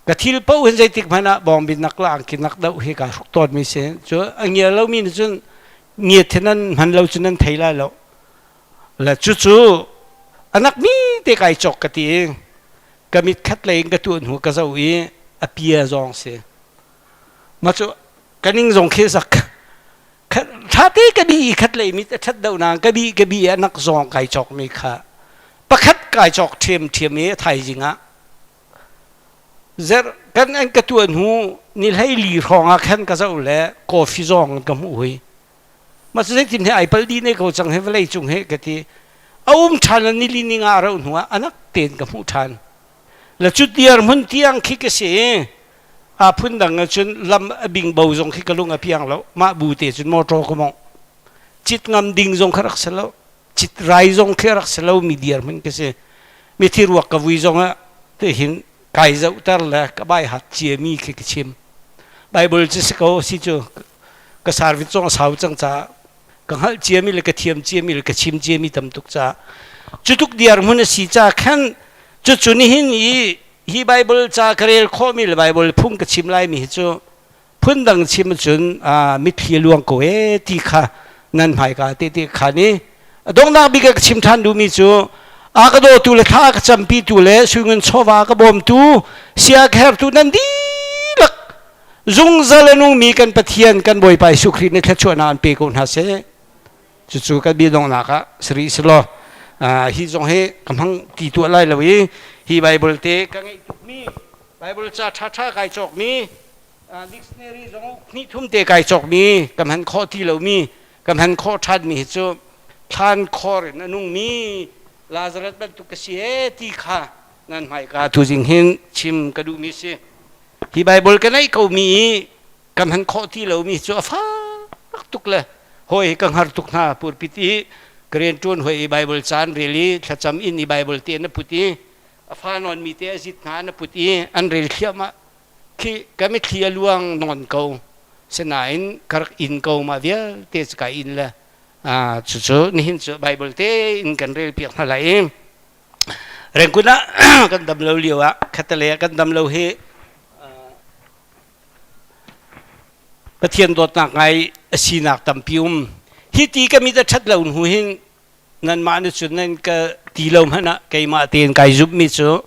ka thil paoh hin zeitik hmanh ah bawngbi nak la angki nak deuh hi ka hruk tawn mi si cu a ngia lo mi nih cun ngiat hi nan hman lo cu nan thei lai lo le cucu anak mi te kai cawk ka ti i ka mit khat lei in ka tuah hnu ka zoh i a pia zawng si ma cu ka ning zong khi zak ṭha te ka bi i khat lei mit a ṭhat deuh nain ka bi ka bi ah nak zawng kai cawk mi kha pakhat kai cawk ṭhiamṭhiam i a thaizing ah zer kan an ka tuan hnu ni hlei li hrawng ah khan ka zoh le coffee zawng ka hmuh hui ma cu zeitin he ai pal di ne ko cang he vawlei cung he ka ti a um ṭhan ni li ni nga rauh hnu ah anak tein ka hmuh ṭhan le cu tiar hmun tiang khi ka si a phun dang ahcun lam a bingbo zong khi ka lung a piang lo mah bu te cun motor ka mongh cit ngam ding zong kha rak si lo cit rai zong khi rak si lo mi dir hmun ka si mithi ruak ka vui zong ah te hin kai zohter le ka bai hat cia mi khi ka chim Bible cu si ko si cu ka service zong a sau cang caah ka hngalh ciami le ka thiam ciami le ka chim ciami tam tuk caah cu tuk diar hmun a si ca khan cucu nihin i hi Bible ca ka rel khawhmi le Bible phung ka chim laimi hi cu phundang chim cun mitthli a luang ko ee ti kha nan hmaika te te khan i a donghnak bik ka chim ṭhan duhmi cu a ka dawtu le thla ka campitu le suingun chawva ka bawmtu sia ka hertu nan dihlak zungzal a nungmi kan Pathian kan Bawipa Jesuh Khrih nih thluachuahnak an pe ko hna seh. Cucu kan bia donghnak ah sari selaw hi zong hi ka hmang ti tuah lai lo i hi Bible te ka ngeih tukmi Bible ca ṭhaṭha kai cawkmi dictionary zong hnih thum te kai cawkmi ka hman khawh ti lomi ka hman khawh ṭhanmi hi cu thlan khor in a nungmi Lazarus bantuk ka si ee ti kha nan hmaika tuzing hin chim ka duhmi si. Hi Bible ka neih ko mi i ka hman khawh ti lomi cu a fak tuk le hawi ka hngar tuk hna purpit i ka rian ṭuan hoi i Bible caan rel i thlacam in i Bible te na put i a fa nawn mi te a zit hna na put i an rel thliahmah khi ka mitthli a luang nawn ko sinain ka rak in ko ma vialte cu ka in le cucu nihin cu Bible te in kan rel piak hna lai i Rengkun ah kan dam lo lio ah khatale kan dam lo hi Pathian dawtnak ngai a sinak tampi um. Hi ti ka mit a ṭhat lo hnu hin nanmah nih cun nan ka ti lo hmanh ah keimah tein kai zumhmi cu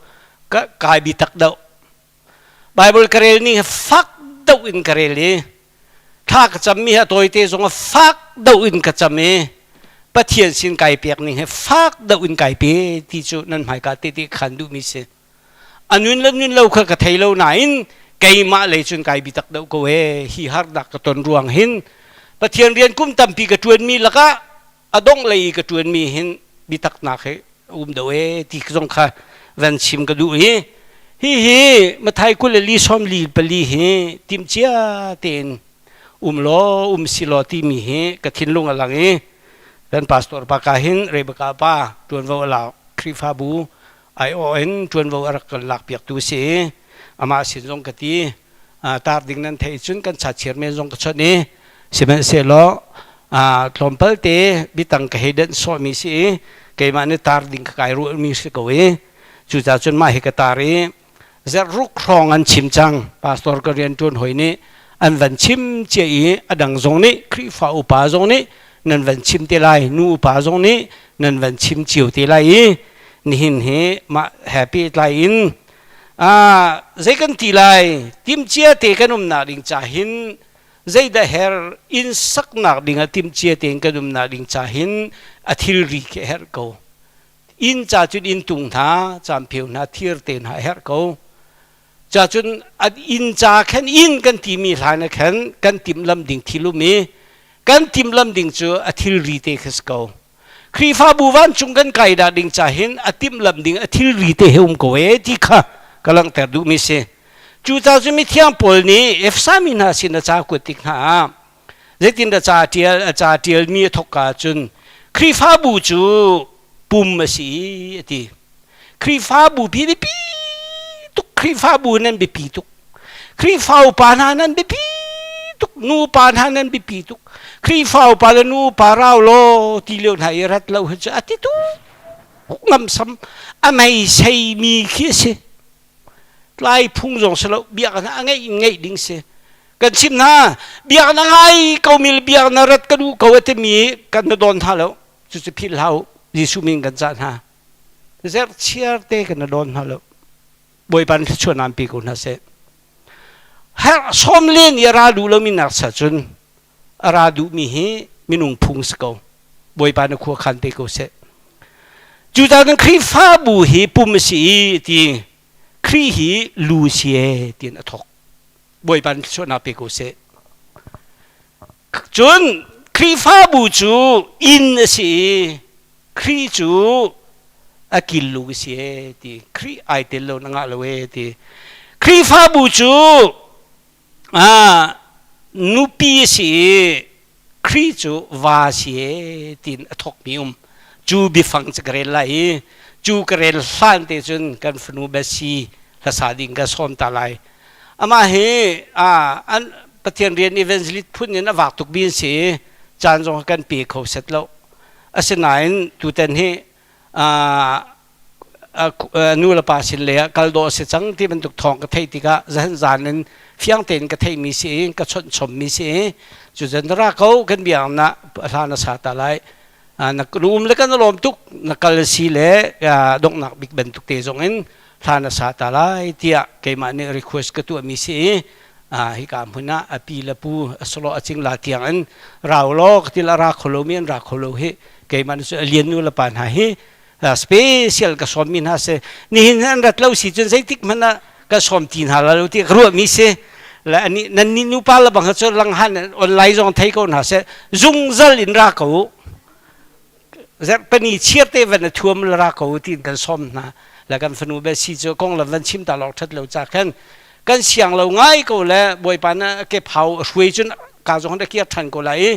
ka kai bi tak deuh. Bible ka rel ning hi fak deuh in ka rel i thla ka cammi hi a tawite zong ah fak deuh in ka cam i Pathian sin kai pek ning hi fak deuh in kai pe ti cu nan hmaika te te khan duhmi si. A nun le nun lo kha ka thei lo nain keimah lei cun kai bitak deuh ko ee hi harnak ka ton ruang hin Pathian rian kum tampi ka ṭuanmi lakah a dongh lei i ka ṭuanmi hin biataknak hi a um deuh ee ti zong kha van chim ka duh i hihi Mathai 24 44 hi timhcia tein um law um si law timi hi ka thinlung a lang i kan pastor pa ka hin Rebecca pa ṭuanvo a lak Khrihfabu aiawh in ṭuanvo a rak kan lakpiaktu si i amah sin zong ka ti tar ding nan theih cun kan chachiar men zong ka chawnh i sihmanhsehlaw tlawmpal te bitang ka hei denh sawhmi si i keimah nih tar ding ka kai ruahmi si ko i cucaah cun mah hi ka tar i zerhruk hrawng an chim cang pastor ka rian ṭuan hoi nih an van chim cia i a dang zong nih Khrihfa upa zong nih nan van chim te lai nu upa zong nih nan van chim cio te lai i nihin hi mah happy tlai in zei kan ti lai timcia te kan umnak ding ca hin zeidah her inn saknak ding ah timcia tein kan umnak ding ca hin a thilri khi a herh ko inn ca cun inn tung hna campheu hna thir te hna a herh ko ca cun inn ca khan inn kan timi hlan ah khan kan timhlam ding thil um i kan timhlam ding cu a thilri te kha si ko. Khrihfabu vancung kan kai dah ding ca hin a timhlamh ding a thilri te he um ko e ti kha ka langhter duhmi si. Cucaah cu mithiang Paul nih Efesa mi hna sin a ca kuat tik hna ah zeitindah ca tial a ca tialmi a thawk ka cun Khrihfabu cu pum a si a ti. Khrihfabu pi biapi tuk Khrihfabu nan biapi tuk Khrihfa upa hna nan biapi tuk nupa hna nan biapi tuk Khrihfa upa le nupa rau law ti lio hna i rat lo hi cu a ti tuk ngamsam a mei sei mi khi a si tlai phung zong si lo biak na a ngeih in ngeih ding si kan chim hna biak na ngai ko mi le biak na rat ka duh ko a timi kan na dawn hna lo cucu philh hlah u Jesuh min kan cah hna zerchiar te kan na dawn hna lo Bawipa nih thluachuahnak an pe ko hna seh. Herh sawm len i a ra duh lomi nak sa cun a ra duhmi hi minung phung si ko. Bawipa nih khua khan pe ko seh. Cucaah cun Khrihfabu hi pum a si i ti Khrih hi lu si e tiin a thawk. Bawipa nih thluachuahnak pe ko seh. Cun Khrihfabu cu inn a si i Khrih cu a killu ka si ee ti Khrih ai tel lo na ngah lo ee ti Khrihfabu cu nupi a si i Khrih cu va si ee tiin a thawkmi um cu biafang cu ka rel lai i cu ka rel hlan te cun kan fanu Bethsy hlasa ding ka sawm ta lai amah hi an Pathian rian evangelist phun in a vak tuk mi an si i caan zong kan pe kho set lo Asinain tutan hi nu le pa sin lei ah kal dawh a si cang ti bantuk thawng ka theih tikah zahan zan in fiang tein ka theihmi si i ka chawnh chommi si i cucun ra ko kan biakinn ah hla na sa ta lai na um le kan lawm tuk na kal si le donghnak bik bantuk te zong in hla na sa ta lai tiah keimah nih request ka tuahmi si i hika hmun ah a pi le pu a solo a cingla tiang in rau law ka til a ra kho lomi an ra kho lo hi keimah cu a lian nu le pa hna hi special ka sawm mi hna si nihin an rat lo si cun zeitik hmanh ah ka sawm ti hna la lo ti ka ruah mi si le ani nan ni nupa le bang cu langhan online zong thei ko hna seh zungzal in ra ko zarhpani chiar te van a thuam la ra ko tiin kan sawm hna le kan fanu be si cu kong lam van chim ta lawk that lo cha khan kan siang lo ngai ko le bawipa na ke phau hruai cun ka zong da kiar than ko lai i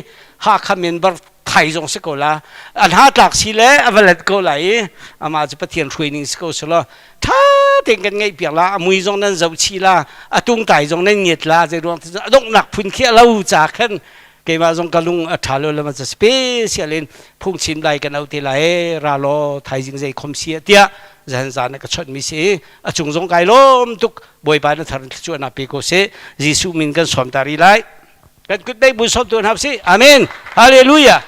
ha kha men bar thai zong si ko la an ha tlak si le a valet ko lai i ama cu pathian hruai ning si ko selo tha tein kan ngaih piak la a mui zong nan zoh chi la a tung tai zong nan ngiat la zei ruang a donghnak phun khi a lo cha khan keimah zong ka lung a ṭha lo lama ca special in phungchim lai kan au te lai ra law thaizing zei khom si tiah zan zan ka chawnh mi si a cung zong kai lawm tuk bawipa na thar thluachuahnak pe ko seh Jesuh min kan sawm ta ri lai kan kut dei bu sawm tu hna si amen hallelujah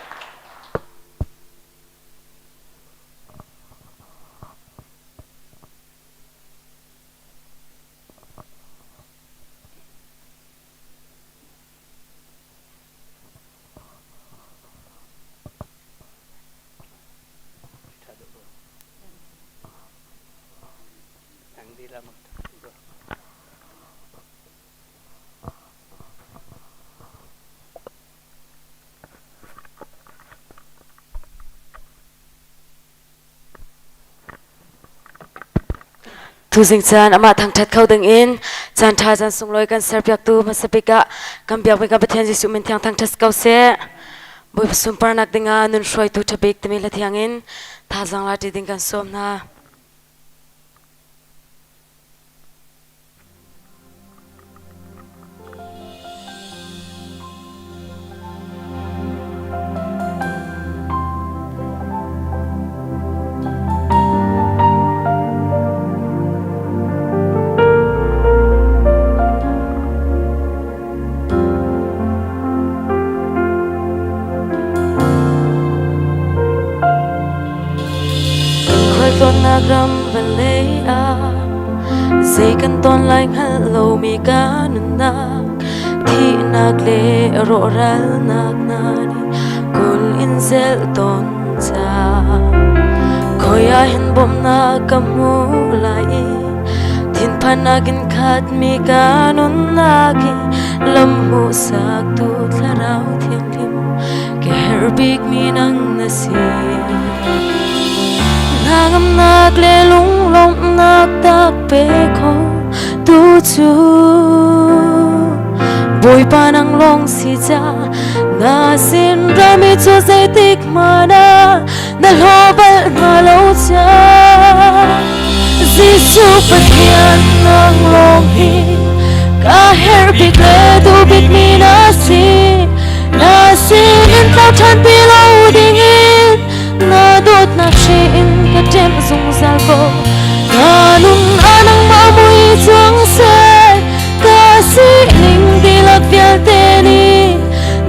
Tuzing caan amah thangṭhat kho dingin caan ṭha caan sunglawi kan serpiaktu hmasa bik ah kan biakmi kan Pathian Jesuh min thiang thangṭhat ko seh. Bawipa sunparnak dingah nun hruaitu ṭha bik timi hla thiang in thazaang la ṭi ding kan sawm hna. Khualtlawnnak ram vawlei ah zei kan ton lai hngalh lomi ka nunnak thihnak le rawhralnak hna nih kul in zelh tawn ca khoi ah hin bawmhnak ka hmu lai i thinphannak in khatmi ka nunnak hi lam hmuhsaktu thlarau thianghlim ka herh bikmi nang na si. Hnangamnak le lunglawmhnak tak pe kho tu cu Bawipa nang lawng si ca na sin rami cu zeitik hmanh ah na hlaw bal hna lo ca Jesuh Pathian nang lawng hi ka herh bik le duh bik mi na si na sin in tlau ṭhan ti lo ding in na dawtnak hri in ka ṭem zungzal ko ka nun ah nangmah mui cuang seh ka sining dihlak vialte nih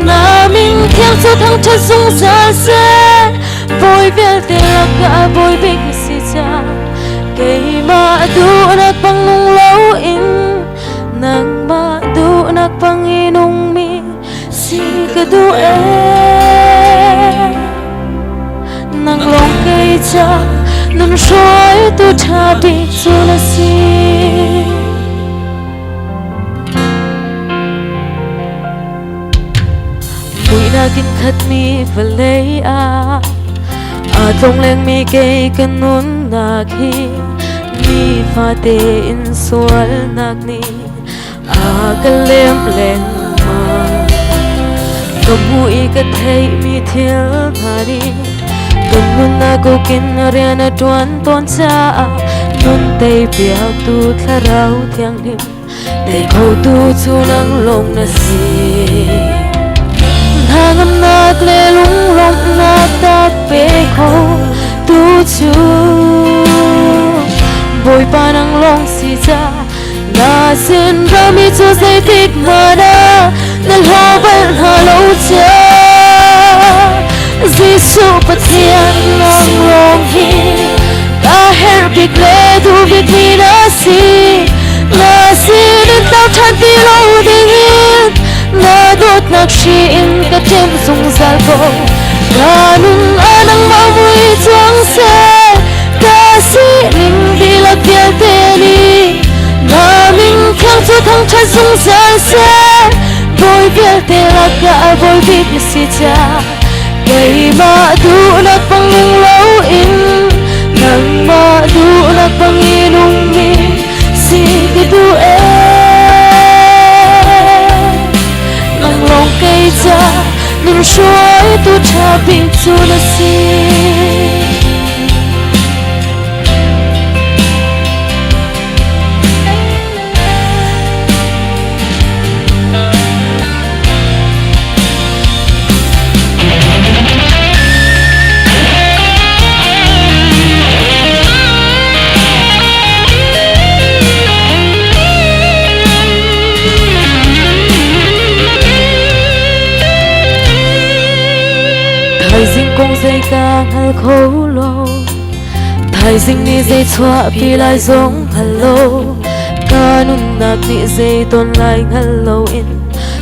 na min thiang cu thangṭhat zungzal seh bawi vialte lakah bawi bik na si ca keimah duhnak bang nung loin nangmah duhnak bang i nungmi si ka duh ee nang lawng kei ca nun hruaitu ṭha bik cu na si. Muihnak in khatmi vawlei ah aa tlonglengmi kei ka nunnak hi nifate in sualnak nih a ka lem lengmang. Ka hmuh i ka theihmi thil hna nih kan nunnak ukin rian a ṭuan tawn caah nun tei piaktu thlarau thianghlim tei khotu cu nang lawng na si. Hnangamnak le lunglawmhnak tak pe kho tu cu Bawipa nang lawng si ca na sin rami cu zeitik hmanh ah na hlaw bal hna lo ca Jesuh Pathian nang lawng hi ka herh bik le duh bik mi na si na sin in tlau ṭhan ti lo ding in na dawtnak hri in ka ṭem zungzal ko ka nun ah nangmah mui cuang seh ka sining dihlak vialte nih na min thiang cu thangṭhat zungzal seh bawi vialte lakah bawi bik na si ca keimah duhnak bang nung loin nangmah duhnak bang i nungmi si ka duh ee nang lawng kei ca nun hruaitu ṭha bik cu na si. Thaizing kong zei ka hngal kho lo Thaizing nih zei chuahpi lai zong hngal lo Ka nunnak nih zei ton lai hngal loin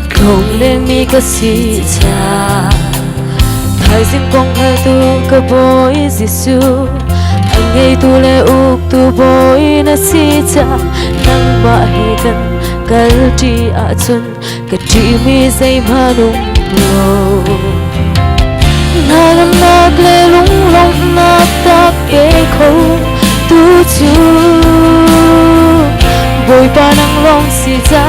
Tlong lengmi ka si cha Thaizing kong hngaltu ka Bawi Jesuh A ngeitu le uktu Bawi na si ca Nangmah he kan kal ṭi ahcun ka ṭihmi zeihmanh um lo. Hnangamnak le lunglawmhnak tak pe kho tu cu Bawipa nang lawng si ca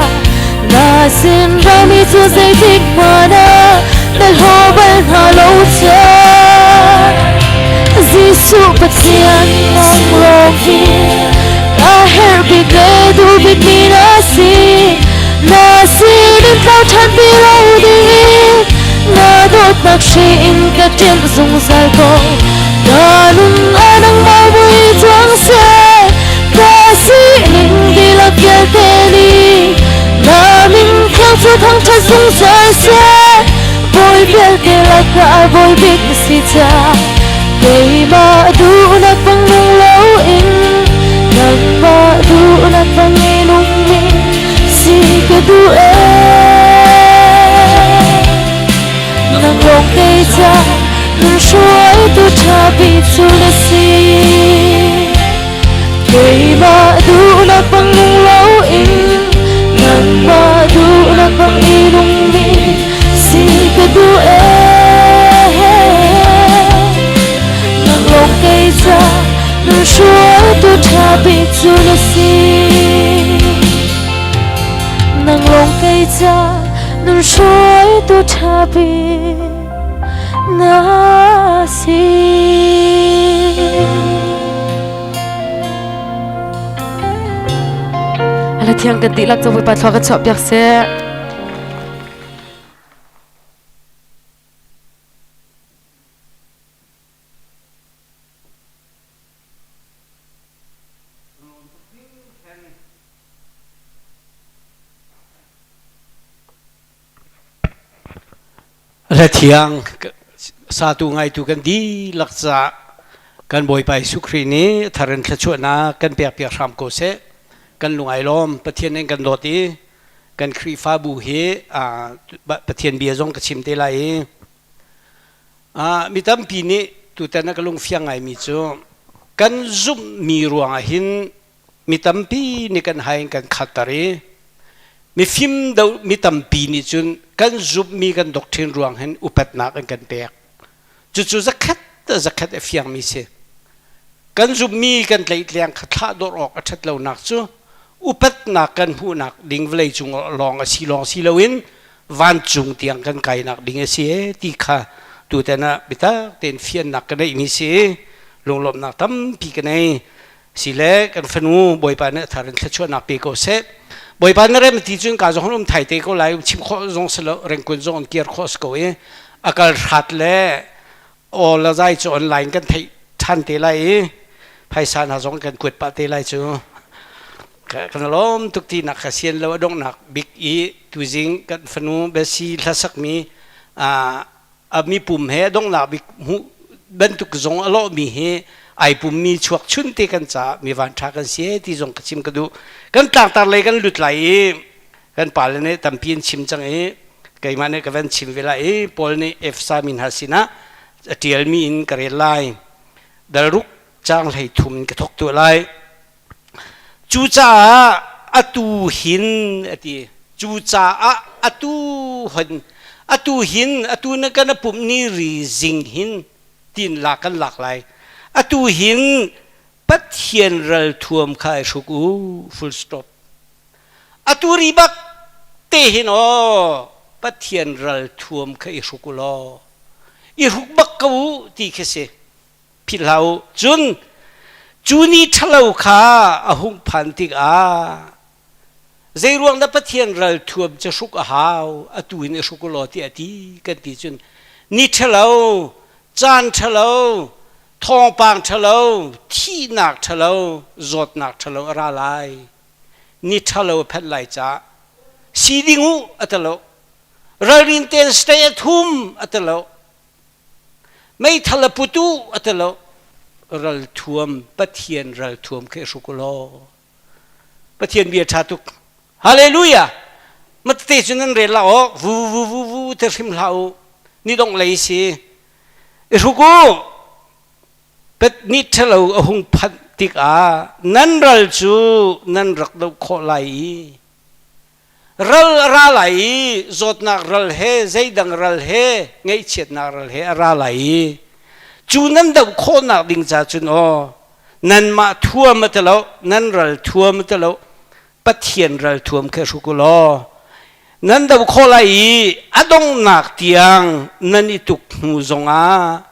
na sin rami cu zeitik hmanh ah na hlaw bal hna lo ca Jesuh Pathian nang lawng hi ka herh bik le duh bik mi na si na sinin tlau ṭhan ti lo ding in na dawtnak hri in ka ṭemh zungzal ko ka nun ah nangmah mui cuang seh ka sining dihlak vialte nih na min thiang cu thangṭhat zungzal seh bawi vialte lakah bawi bik na si ca keimah duhnak bang nung loin nangmah duhnak bang i nungmi si ka duh ee nang lawng kei ca nun hruaitu ṭha bik cu na si keimah duhnak bang nung loin nangmah duhnak bang i nungmi si ka duh ee. Nun hruaitu ṭha bik na si. Ala thiang kan dihlak cu Bawipa thlua kan chuah piak seh. Hlathiang satu ngaitu kan dihlak caah kan Bawipa Jesuh Khrih nih thar in thluachuahnak kan pek piak hram ko seh. Kan lung ai lawm Pathian in kan dawt i kan Khrihfabu hi Pathian bia zong ka chim te lai i mi tampi nih tutan ah ka lung fiang ngaimi cu kan zumhmi ruangah hin mi tampi nih kan hai in kan khatter i mifim do mi tampi nih cun kan zumhmi kan doctrine ruang hin upatnak an kan pek. Cucu zakhat zakhat a fiangmi si. Kan zumhmi kan tlaihtleng kha thlah dawr awk a ṭhat lonak cu upatnak kan hmuhnak ding vawlei cung lawng a si lawng si loin vancung tiang kan kainak ding a si e ti kha tutan ah biatak tein fiannak ka neihmi si. Lunglawmhnak tampi ka nei. Sile kan fanu Bawipa nih a thar in thluachuahnak pe ko seh. Bawipa na rem ti cun ka zong um thai te ko lai um chim khawh zong si lo rengkun zong an kir khawh si ko i a kal hrat le aw la zai cu online kan theih than te lai i phaisa hna zong kan kuat pah te lai cu kan lawm tuk ti nak kha sian lo a donghnak bik i tuzing kan fanu Besi hlasak mi a mipum he donghnak bik hmuh bantuk zong a lawhmi hi ai pummi chuak chun te kan caah mi van ṭha kan si ti zong ka chim ka duh. Kan tlangtar lei kan lut lai i kan pale nih tampi an chim cang i keimah nih ka van chim ve lai i Paul nih Efesa mi hna sinah a ṭialmi in ka rel lai. Dal ruk caang 13 in ka thawk tuah lai. Cucaah atu hin a ti. Cucaah atu hin atu hin atu na kan pumh ni ri zing hin tin lak kan lak lai. Atu hin Pathian ralthuam kha i hruk u full stop. Atu ri bak te hin aw Pathian ralthuam kha i hruk u law i hruk bak ko u ti khi si. Philh hlah u. Cun cu ni ṭhalo kha a hung phan tikah zeiruang dah Pathian ralthuam cu hruk a hau, atu hin i hruk u law tiah a ti kan ti cun ni ṭhalo, caan ṭhalo, thawngpang ṭhalo, thihnak ṭhalo, zawtnak ṭhalo a ra lai. Ni ṭhalo a phanh lai caah si ding u a ti lo. Ralrin tein stay at home a ti lo. Meithal a putu a ti lo. Ralthuam, Pathian ralthuam khi hruk u law. Pathian bia ṭha tuk. Hallelujah! Mate cu nan rel la aw, vu vu vu vu te hrim hlah u. Ni dongh lei si. I hruk u. Pet ni ṭhalo a hung phanh tikah nan ral cu nan rak doh khawh lai i Ral a ra lai i zawtnak ral he zeidang ral he ngaihchiatnak ral he a ra lai i cu nan doh khawhnak ding ca cun aw nanmah thuam a ti lo nan ral thuam a ti lo Pathian ral thuam kha hruk u law nan doh khawh lai i a donghnak tiang nan i tuk hnu zongah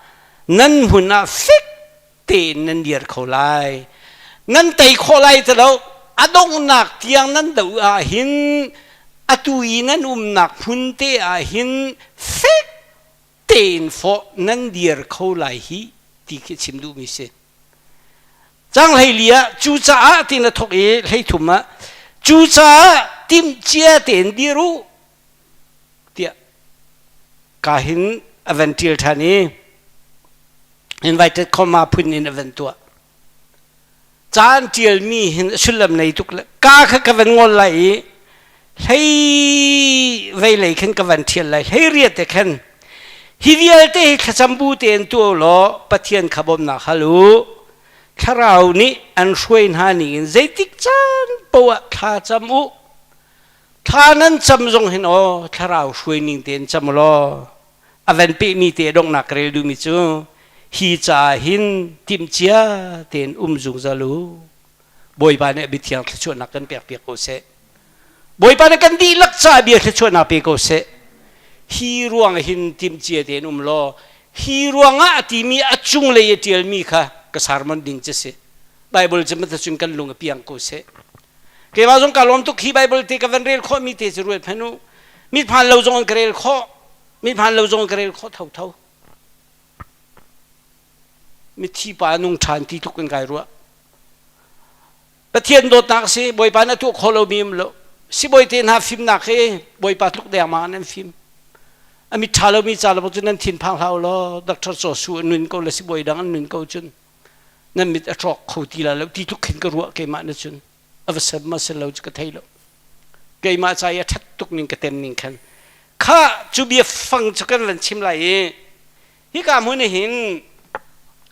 nan hmun ah fek tein nan dir kho lai. Nan tei khawh lai ti lo. A donghnak tiang nan doh ah hin atu i nan umnak hmun te ah hin fek tein fawh nan dir kho lai hi ti khi chim duhmi si. Cang 14 ah cucaah tiin a thawk i 13 ah cucaah timhcia tein dir u tiah ka hin a van ṭial ṭhan i invited comma phun in a van tuah. Ca an ṭialmi hin sullam nei tuk le ka kha ka van ngol lai i hlei vei lei khin ka van ṭhial lai 18 te khan hi vialte hi thlacam bu tein tuah u law Pathian kha bawmhnak hal u. Thlarau nih an hruai hna ning in zeitik caan poah thla cam u. Thla nan cam zong hin aw thlarau hruai ning tein cam u law a van pehmi te donghnak ka rel duhmi cu hi caah hin timhcia tein um zungzal u. Bawipa nih a biathiang thluachuahnak kan pek piak ko seh. Bawipa nih kan dihlak ca bia thluachuahnak pe ko seh. Hi ruang hin timhcia tein um law hi ruangah a timi a cunglei a ṭialmi kha ka sermon ding cu si. Bible cu mata cun kan lung a piang ko seh. Keimah zong ka lawm tuk hi Bible te ka van rel khawhmi te cu ruat hmanh u. Mit phan lo zong in ka rel khawh. Mit phan lo zong in ka rel khawh thotho. Mithi pa nung ṭhan ti tluk in kai ruah. Pathian dawtnak si Bawipa na tuah khawh lomi um lo. Sibawi te hna fimnak hi Bawipa tluk dengmang in an fim. A mit ṭha lomi ca lo cu nan thin phang hlah u law Dr. Chaw Su an nun ko le sibawi dang an nun ko cun nan mit a ṭawk kho ti la lo ti tluk khin ka ruah keimah na cun a va sem ma si lo cu ka thei lo. Keimah ca i a ṭhat tuk ning ka tem ning khan kha cu bia fang cu kan van chim lai i hika hmun hin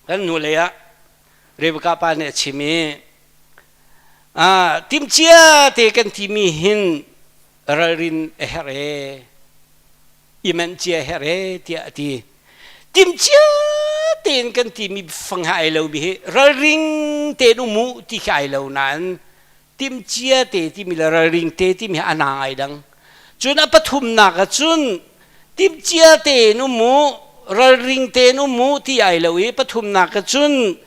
kan hnu lei ah Rebecca pa nih a chim i timhcia te kan timi hin ralrin a herh e i manh cia a herh e tiah a ti. Timhcia tein kan timi fang he ai lo mi hi ralring tein um u ti khi ai lo nain timhcia te timi le ralring te timi hi a na ai dang. Cun a pathumnak ah cun timhcia tein um u, ralring tein um u ti ai lo i pathumnak ah cun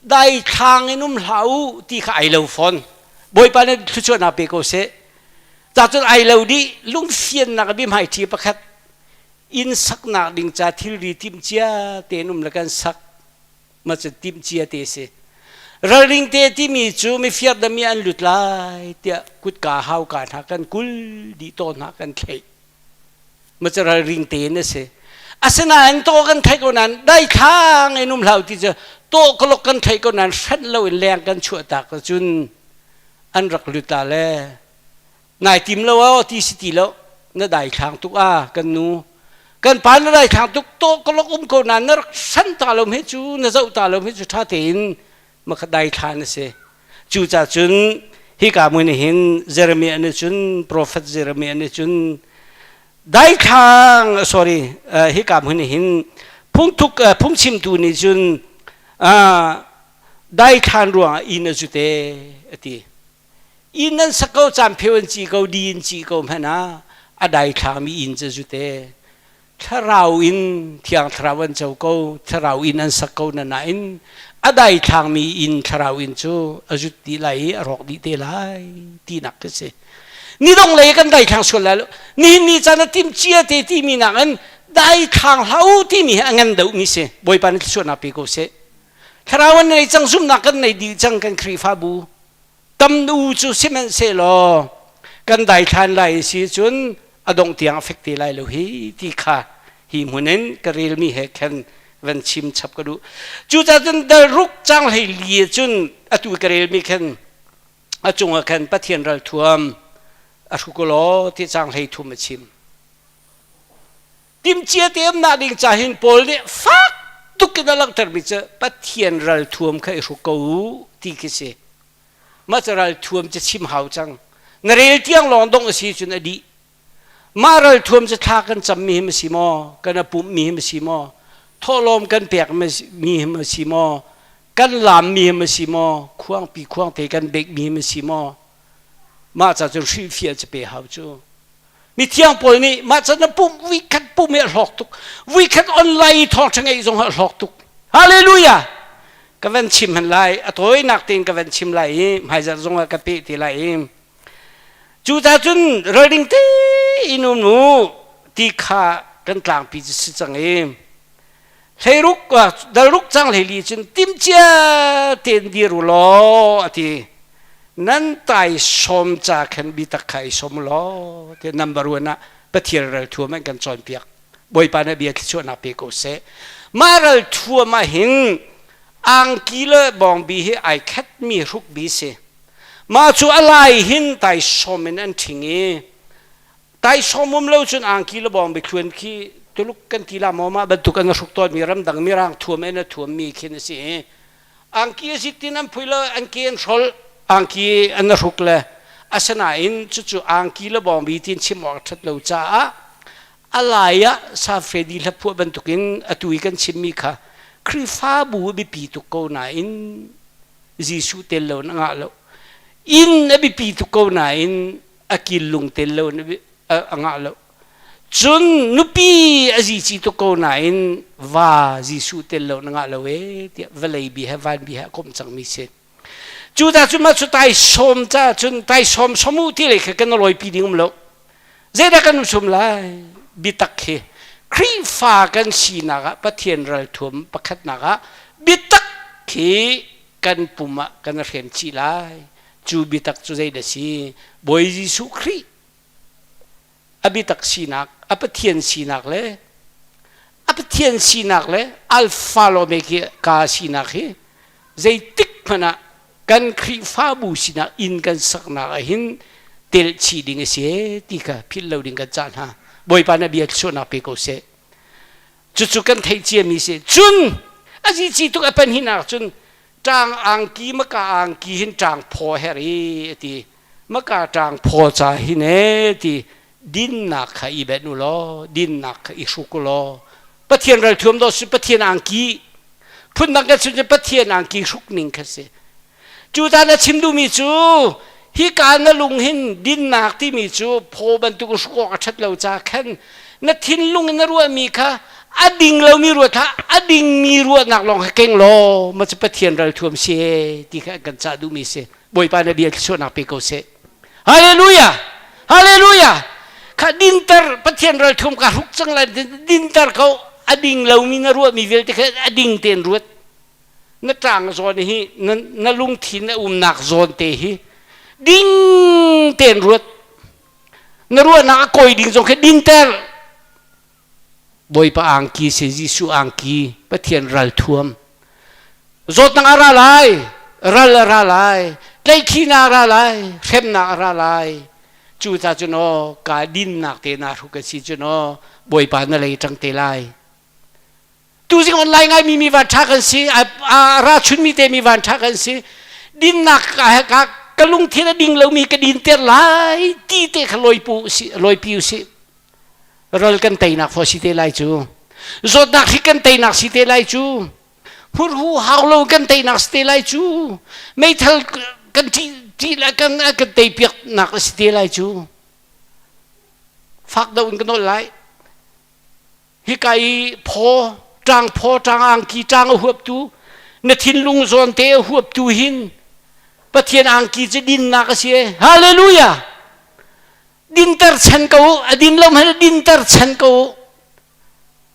daithlang in um hlah u ti kha ai lo fawn. Bawipa nih thluachuahnak pe ko seh. Ca cun ai lo dih lungfiannak a biahmaiṭhi pakhat inn saknak ding ca thilri timhcia tein um le kan sak ma cu timhcia te si. Ralring te timi cu mifir dami an lut lai tiah kutka hauka hna kan kul dih tawn hna kan thleih. Ma cu ralring tein a si. Asinain taw kan theih ko nain daithlang in um hlah ti cu taw kalok kan theih ko nain hranh loin leng kan chuah tak cun an rak lut la le nai tim lo aw ti si ti lo na daithlang tuk a kan nu kan pa na daithlang tuk to kalok um ko na na rak san ta lo he cu na zoh ta lo he cu tha tein makha daithlan a si cu ca cun hika mun hin Jeremiah nih cun prophet Jeremiah nih cun daithlang sorry hika mun hin phungthuk phungchimtu nih cun daithlan ruangah inn a zute a ti inn nan sak ko caan pheu an ci ko di in ci ko hmanh ah a daithlangmi inn cu zute thlarau in thiang thlarau an co ko thlarau in an sak ko na nain a daithlangmi inn thlarau in cu a zut dih lai i a rawk dih te lai tinak ka si ni dong lei kan daithlang sual lai lo nihin ni caan a tim cia te timi nak in daithlang hlau timi hi a ngan deuh mi si bawipa nih thluachuahnak pe ko seh Thlarau an nei cang zumhnak kan nei dih cang kan Khrihfabu tam u cu sihmanhsehlaw kan daithlan lai si cun a dongh tiang a fek te lai lo hi ti kha hi hmun in ka relmi he khan van chim chap ka duh. Cucaah cun dal ruk cang hlei li cun atu ka relmi khan a cungah khan Pathian ralthuam a hru ko law ti cang hlei thum a chim. Timhcia te umnak ding ca hin Paul nih fak tuk in a langhtermi cu Pathian ralthuam kha i hruk ko u ti khi si. Mah cu ralthuam cu chim hau cang. Na rel tiang lawng dongh a si cun a dih. Mah ralthuam cu thla kan cammi hi ma si maw? Kan a pumhmi hi ma si maw? Thawhlawm kan pekmi hi ma si maw? Kan laammi hi ma si maw? Khuangpi khuangte kan bekmi hi ma si maw? Mah ca cun hrilhfiah cu pe hau cu. Mithiang pawl nih mah can na pumh vuikhat pumh hi a hlawk tuk. Vuikhat online i thawngṭha ngeih zong a hlawk tuk. Hallelujah! Ka van chim han lai. A tawinak tein ka van chim lai i hmaizarh zong ah ka peh te lai i cucaah cun ralring tein um u ti kha kan tlangpi cu si cang i hleiruk dalruk cang hleili cun timcia tein dir u law a ti nan tai sawm ca khan bitak kha i sawm law ti number one ah Pathian ralthuam an kan cawnpiak Bawipa nih bia thluachuahnak pe ko seh mah ralthuam ah hin angki le bawngbi hi ai khatmi hrukbi si mah cu a lai hin tai sawm in an ṭhing i Taisawm um lo cun angki le bawng bithluan khi Tuluk kan ti la maw mah bantuk an hruk tawnmi ramdang mirang thuam in a thuammi khin a si i angki a zik tin an phui lo an ke an hrol angki an hruk le asinain cucu angki le bawngbi tin chim awk a ṭhat lo caah a lai ah safredi hlaphuah bantukin atu i kan chimmi kha Khrihfabu a biapi tuk ko nain Jesuh tel lo na ngah lo inn a biapi tuk ko nain. A kil lung tel lo a ngah lo. Cun nupi a zici tuk ko nain va Jesuh tel lo na ngah lo ee tiah vawlei bi he van bi he a komh cangmi si. Cu ta cun mah cu taisawm ca cun taisawm som u ti lei kha kan lawipi ding um lo. Zeidah kan sum lai? Biatak hi Khrihfa kan sinak ah Pathian ralthuam pakhatnak ah biatak hi kan pum ah kan hrem chih lai. Cu biatak cu zeidah si? Bawi Jesuh Khrih a biatak sinak, a Pathian sinak le a Pathian sinak le Alpha le Omega sinak hi zeitik hmanh ah kan Khrihfabu sinah inn kan saknak ah hin telh chih ding a si ti kha philh lo ding kan cah hna. Bawipa na bia thluachuahnak pe ko seh. Cucu kan theih ciami si. Cun a zici tuk a panhihnak cun ṭang angki maka angki hin ṭang phaw her i a ti. Maka ṭang phaw ca hin e ti dinnak kha i benh u law dinnak kha i hruk u law Pathian ralthuam dawh si Pathian angki phundang kan chim cu Pathian angki hruk ning kha si cu ta na chim duhmi cu hika na lung hin dinnak timi cu phaw bantuk in hruk awk a ṭhat lo ca khan na thinlung in na ruahmi kha a ding lomi ruat kha a dingmi ruahnak lawng kha keng law ma cu Pathian ralthuam si ti kha kan cah duhmi si Bawipa na bia thluachuahnak pe ko seh. Hallelujah! Hallelujah! Kha dinter Pathian ralthum ka hruk cang lai dinter ko a ding lomi na ruahmi vialte kha a ding tein ruat. Na ṭang zawn hi na, na lungthin a umnak zawn te hi ding tein ruat. Na ruahnak a kawi ding zong kha dinter. Bawipa angki si Jesuh angki Pathian ralthuam zawtnak a ra lai ral a ra lai tlaihkhihnak a ra lai hremnak a ra lai cu ta cun aw ka dinnak te na hruk a si cun aw Bawipa na lei ṭang te lai tuzing online ngai mi mi van ṭha kan si a ra chun mi te mi van ṭha kan si dinnak ka ka lungthin a ding lomi ka dinter lai ti te kha lawipu si lawipi usih ral kan teinak fo si te lai cu zawtnak hrik kan teinak si te lai cu hmurhu hau lo kan teinak si te lai cu meithal kan ṭih ṭih la kan kan teipiak nak si te lai cu fak do in ka nawl lai hika i phaw ṭang phaw ṭang angki ṭang a huaptu na thinlung zawn te a huaptu hin Pathian angki cu dinnak a si hallelujah Dinter chan ko u, a din lo hmanh dinter chan ko u.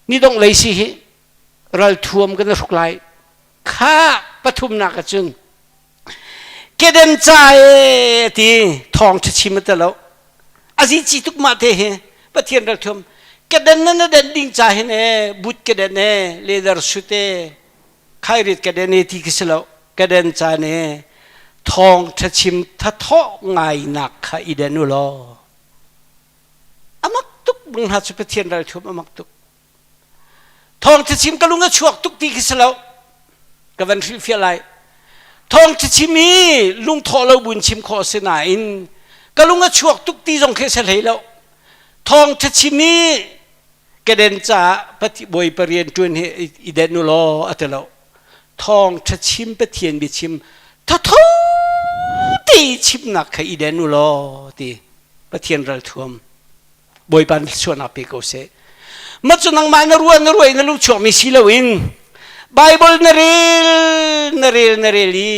Ni dongh lei si hi ral thuam kan hruk lai. Kha pathumnak ahcun keden ca e ti thawng chim te lo. Azi ci tuk ma te hi Pathian ral thuam keden na na den ding ca hin e but keden e leather suit e khairit keden e ti khi si lo keden ca ne thawng ṭhachim thathawh ngainak kha i den u law amak tuk bung hna cu Pathian ralthuam amak tuk thawng ṭhachim ka lung a chuak tuk ti khi si lo ka van hrilhfiah lai thawng ṭhachim hi lungthawh lo buin chim khawh a si nain ka lung a chuak tuk ti zong khi a si hlei lo thawng ṭhachim hi keden caah Bawipa rian ṭuan hi i den u law a ti lo thawng ṭha chim Pathian biachim thatho te chimnak kha i den u law ti Pathian ralthuam Bawipa nih thluachuahnak pe ko seh mah cu nangmah na ruah na ruah i na lung chuakmi si loin Bible na rel na rel na rel i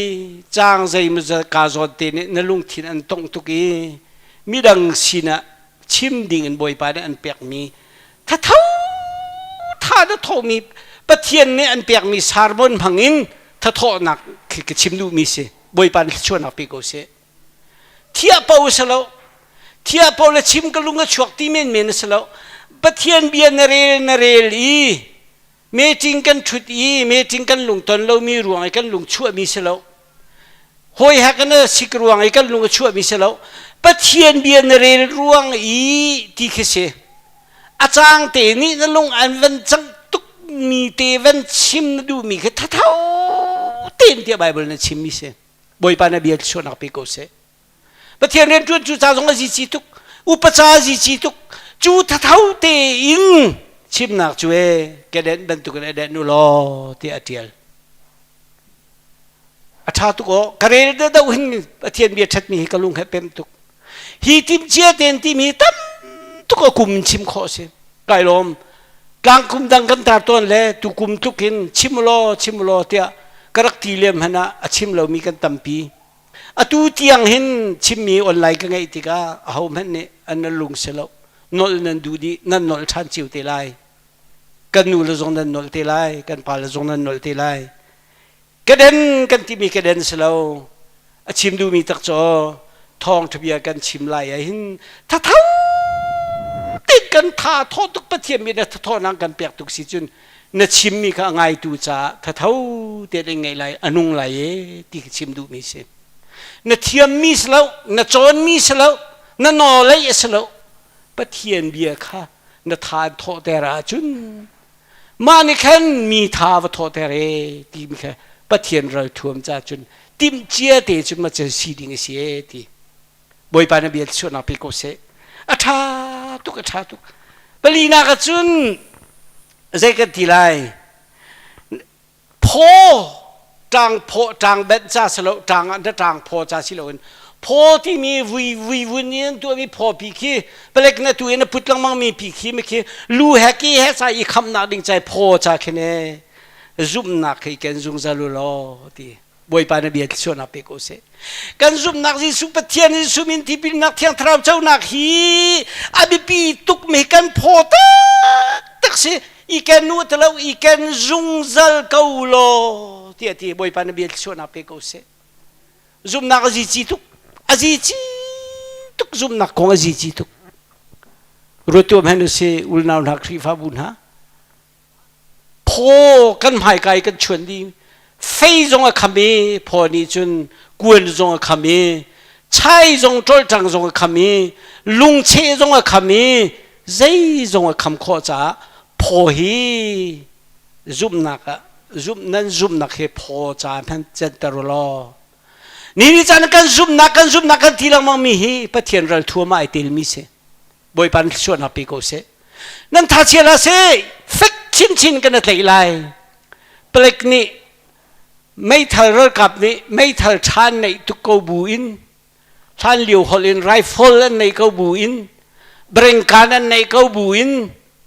caang zeimaw ka zawn te nih na lungthin an tongh tuk i midang sinah chim ding in Bawipa nih an pekmi thatho tha na thawhmi Pathian nih an pekmi sermon hmang in thathawhnak ka chim duhmi si Bawipa nih thluachuahnak pe ko seh thiah po si lo thiah po le chim ka lung a chuak ti menmen a si lo Pathian bia na rel na rel i meeting kan ṭhut i meeting kan lungton lomi ruang i kan lung chuahmi si lo hawi he kan sik ruang i kan lung a chuahmi si lo Pathian bia na rel ruang i ti khi si a cang te nih na lung an van cang tuk mi te van chim na duhmi khi thatho tein tiah Bible na chimmi si Bawipa na bia thluachuahnak pe ko seh Pathian rianṭuan cu ca zong a zici tuk upa ca a zici tuk cu thatho tein chimnak cu e kedenh bantukin a denh u law tiah a ṭial a ṭha tuk aw ka rel de doh hin Pathian bia ṭhatmi hi ka lung he pem tuk. Hi timhcia tein timi tam tuk a kum in chim khawh a si. Kai lawm. Tlangkum dang kan tar tawn le tukum tluk in chim law chim law tiah ka rak ti lem hmanh ah a chim lomi kan tampi. Atu tiang hin chimmi online ka ngeih tikah ahohmanh nih an nan lung si lo. Nolh nan duh dih, nan nolh ṭhan cio te lai. Kan nu le zong nan nolh te lai, kan pa le zong nan nolh te lai. Keden kan timi keden si lo. A chim duhmi tak cu thawngṭha bia kan chim lai ah hin thatho tik kan tha thaw tuk Pathian mi na thathawnak kan pek tuk si cun na chimmi kha a ngaitu caah thatho te in ngaih lai a nung lai e ti ka chim duhmi si. Na thiammi si lo, na cawnmi si lo, na nawlei a si lo. Pathian bia kha na tha an thawhter ahcun mah nih khan mi tha va thawhter e timi kha Pathian ralthuam ca cun timhcia te cun ma cun si ding a si e ti. Bawipa na bia chuahnak pe ko seh. A ṭha tuk, a ṭha tuk. Palinak ah cun zei kan ti lai? Phaw ṭang phaw ṭang benh ca si lo ṭang ah na ṭang phaw ca si loin phaw timi vui vui vun in an tuahmi phaw pi khi palek na tu in a put lengmang mi pi khi mi khi lu he ki he sa i khamnak ding cai phaw ca khi ne zumhnak khi ken zungzal u law ti Bawipa na bia thluachuahnak pe ko seh. Kan zumhnak Jesuh Pathian Jesuh min tipilnak Thiang Thlarau conak hi a biapi tuk mi kan phaw taktak si. I ken u talo i ken zungzal ko law tiah ti Bawipa na bia thluachuahnak pe ko seh. Zumhnak a zici tuk. A zici tuk zumhnak kong a zici tuk. Ruat tuah hmanh usih ulnau hna Khrihfabu hna Phaw kan hmaika i kan chuan dih. Fei zong a kham i phaw nih cun kuan zong a kham i chai zong ṭolṭang zong a kham i lungcheh zong a kham i zei zong a kham khawh caah phaw hi zumhnak ah zumh nan zumhnak hi phaw ca hmanh center u law ni ni caan kan zumhnak kan zumhnak kan ti lengmang mi hi Pathian ral thuam ah ai telmi si. Bawipa nih thluachuahnak pe ko seh. Nan tha chia hlah seh, fek chinchin kan tlaih lai. Palek nih meithal ralkap nih meithal ṭha neih tuk ko bu in hlan lio holh in rifle an neih ko bu in brengkan an neih ko bu in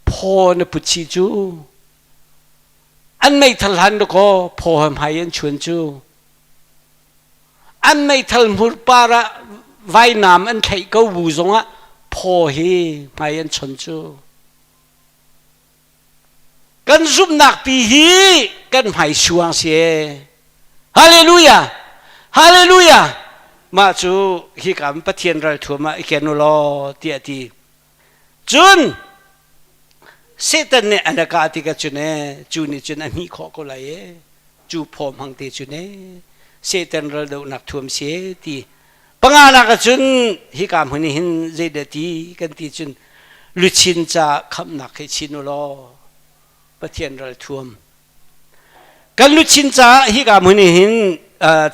phaw na put chih cu an meithal hlan dakaw phaw he hmai an chuan cu An meithal hmurpar ah vainam an thlaih ko bu zongah phaw hi hmai an chon cu. Kan zumhnak pi hi kan hmai suang si e. Hallelujah! Hallelujah! Mah cu hika Pathian ralthuam ah i ken u law tiah a ti. Cun Satan nih an a kah tikah cun e cu nih cun a hmih khawh ko lai e. Cu phaw hmang te cun e Satan raldohnak thuam si e ti. Panganak ah cun hika hmun i hin zeidah ti kan ti cun luchin ca khamhnak he chin u law Pathian ral thuam. Kan luchin caah hika hmun i hin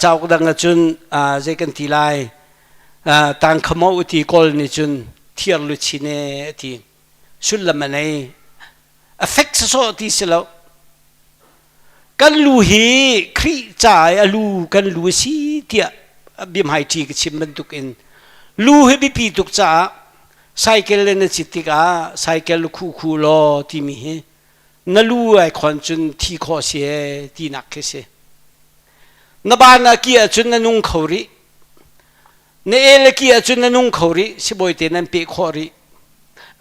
cauk dang ah cun zei kan ti lai tangkhamo ti kawl nih cun thiar luchin e a ti. Sullam a nei. A fek sawsawh ti si lo. Kan lu hi Khrih ca i a lu kan lu a si tiah biahmaiṭhi ka chim bantukin lu hi biapi tuk caah cycle in na cit tikah cycle khu khu law timi hi na lu ai khon cun thi khawh si ee tinak khi si. Na ban ah ki ahcun na nung kho rih. Na el a ki ahcun na nung kho rih, sibawi te nan peh khawh rih.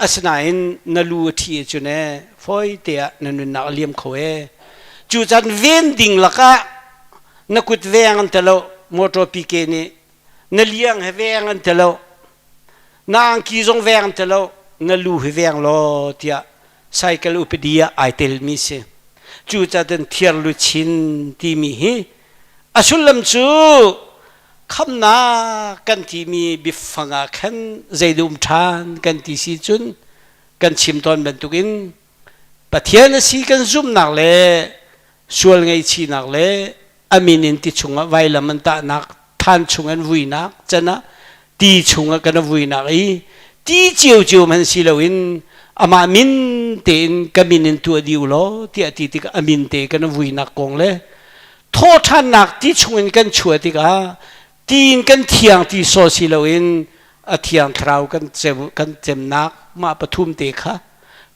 Asinain na lu a ṭhi ahcun ee fawi te ah na nunnak a liam kho ee. Cu can ven ding lakah na kut veng an ti lo, motor PK nih na liang he veng an ti lo, na angki zong veng an ti lo, na lu hi veng law tiah cycle upadi ah ai telmi si. Cu cun thiar luchin timi hi a sullam cu khamnak kan timi biafang ah khan zeidum ṭhan kan ti si cun kan chim tawn bantukin Pathian a si kan zumhnak le sual ngaihchihnak le a min in ti chungah vailam an tahnak than chung an vuinak can ah ti chungah kan vuinak i ti ciocio hmanh si loin amah min tein ka min in tuah dih u law tiah ti tikah a min te kan vuinak kong le thawhṭhannak ti chungin kan chuah tikah ti in kan thiang ti sawh si loin A Thiang Thlarau kan ceu kan cemnak mah pathum te kha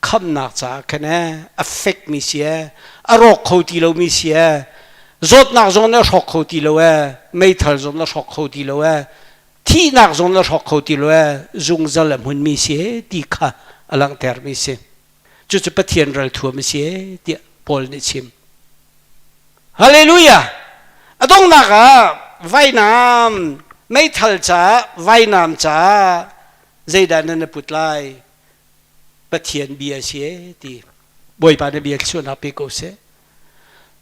khamnak caah khan ee a fekmi si ee, a rawk kho ti lomi si ee, zawtnak zong na hrawk kho ti lo ee, meithal zong na hrawk kho ti lo ee, thihnak zong na hrawk kho ti lo ee, zungzal a hmunmi si ee ti kha a langhtermi si. Cucu Pathian ralthuam a si ee tiah Paul nih a chim. Hallelujah! A donghnak ah vainam, meithal caah, vainam caah zeidah nan i put lai? Pathian bia a si ee ti. Bawipa na bia thluachuahnak pe ko seh.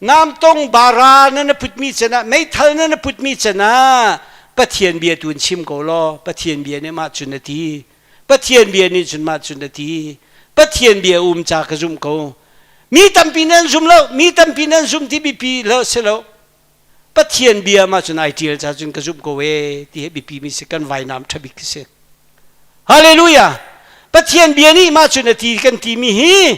Namtong bara na na putmi can ah, meithal na na putmi can ah Pathian bia tu in chim ko law Pathian bia nih mah cun a ti. Pathian bia nih cun mah cun a ti. Pathian bia um ca ka zum ko. Mi tampi nan zum lo, mi tampi nan zum ti bipi lo si lo. Pathian bia mah cun ai ṭial ca cun ka zumh ko ee ti he bipi mi si kan vainam ṭha bik si. Hallelujah! Pathian bia nih mah cun a ti kan ti mi hi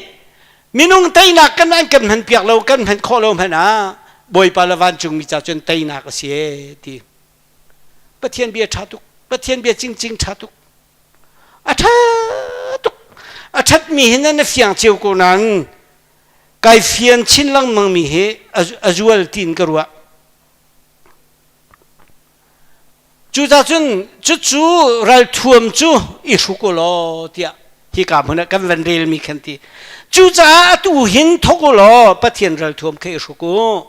minung teinak kan an kan hman piak lo kan hman khawh lo hmanh ah Bawipa le vancung mi ca cun teinak a si ee ti. Pathian bia ṭha tuk. Pathian bia cingcing ṭha tuk. A ṭha tuk. A ṭhatmi hi nan fiang cio ko nain kai fian chin lengmang mi hi a zual tiin ka ruah. Cucaah cun cucu ralthuam cu i hruk u law tiah hika hmun ah kan van relmi khan ti. Cucaah atu hin thawk u law Pathian ralthuam kha i hruk u.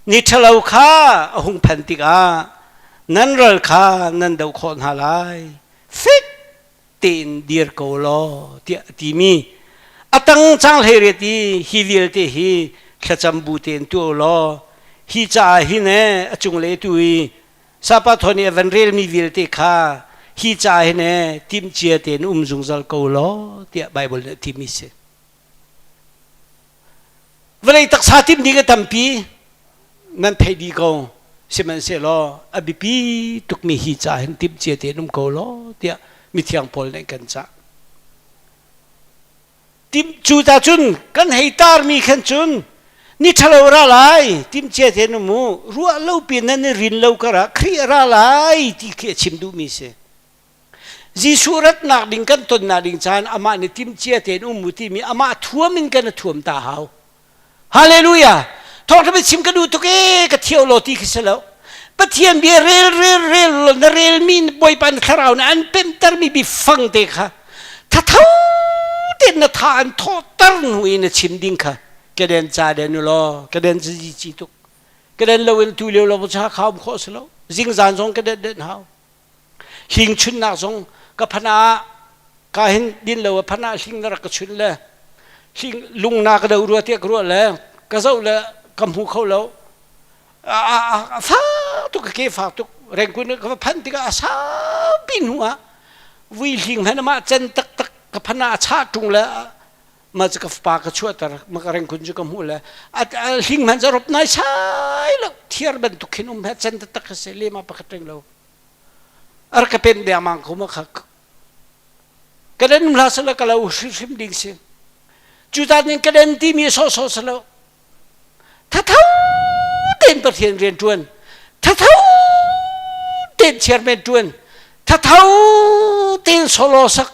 Ni ṭhalo kha a hung phan tikah nan ral kha nan doh khawh hna lai. Fek tein dir ko law tiah a timi a tang cang 18 i hi vialte hi thlacam bu tein tuah u law hi caah hin ee a cunglei tu i sapa thawn i a van relmi vialte kha hi caah hin ee timhcia tein um zungzal ko law tiah Baibal nih a timi si. Vawlei taksa timh ding a tampi nan theih dih ko sihmanhsehlaw a biapi tukmi hi ca hin timhcia tein um ko law tiah mithiang Paul nih kan cah. Tim cu ta cun kan hei tarmi khan cun ni ṭhalo ra lai timhcia tein um u ruah lo pi nan i rin lo karah Khrih ra lai ti khi a chim duhmi si. Jesuh ratnak ding kan tonnak ding caan amah nih timhcia tein um u timi amah thuam in kan i thuam ta hau. Hallelujah! Thawngṭha bia chim ka duh tuk ee ka thiau law ti khi si lo. Pathian bia rel rel rel law na relmi Bawipa na thlarau nih an pemhtermi biafang te kha thatho tein na tha an thawhter hnu i na chim ding kha keden ca den u law keden ci ci tuk keden lo in tu lio lo cha kha um khawh si lo zingzan zong keden den hau Hling chunnak zong ka phana ah ka hin din lo phana hling na rak ka chun le hling lung na ka do rua tiah ka ruah le ka zoh le ka hmu kho lo a fa tuk ka ke fa tuk rengkun ka va phan tikah a saupi hnu ah vui hling han mah cen taktak ka phana a chah tung le ma cu ka fapa ka chuahter ma ka rengkun cu ka hmuh le a hling hman cu rop nai sai lo thiar bantuk khin um he cen taktak ka si le ma pakhat reng lo a rak ka pen dengmang ko ma kha ka den hla sala ka lo hrimhrim ding si cu ta ning ka den timi sawhsawh si lo thatho tein Pathian rian ṭuan thatho tein chairman ṭuan thatho tein solo sak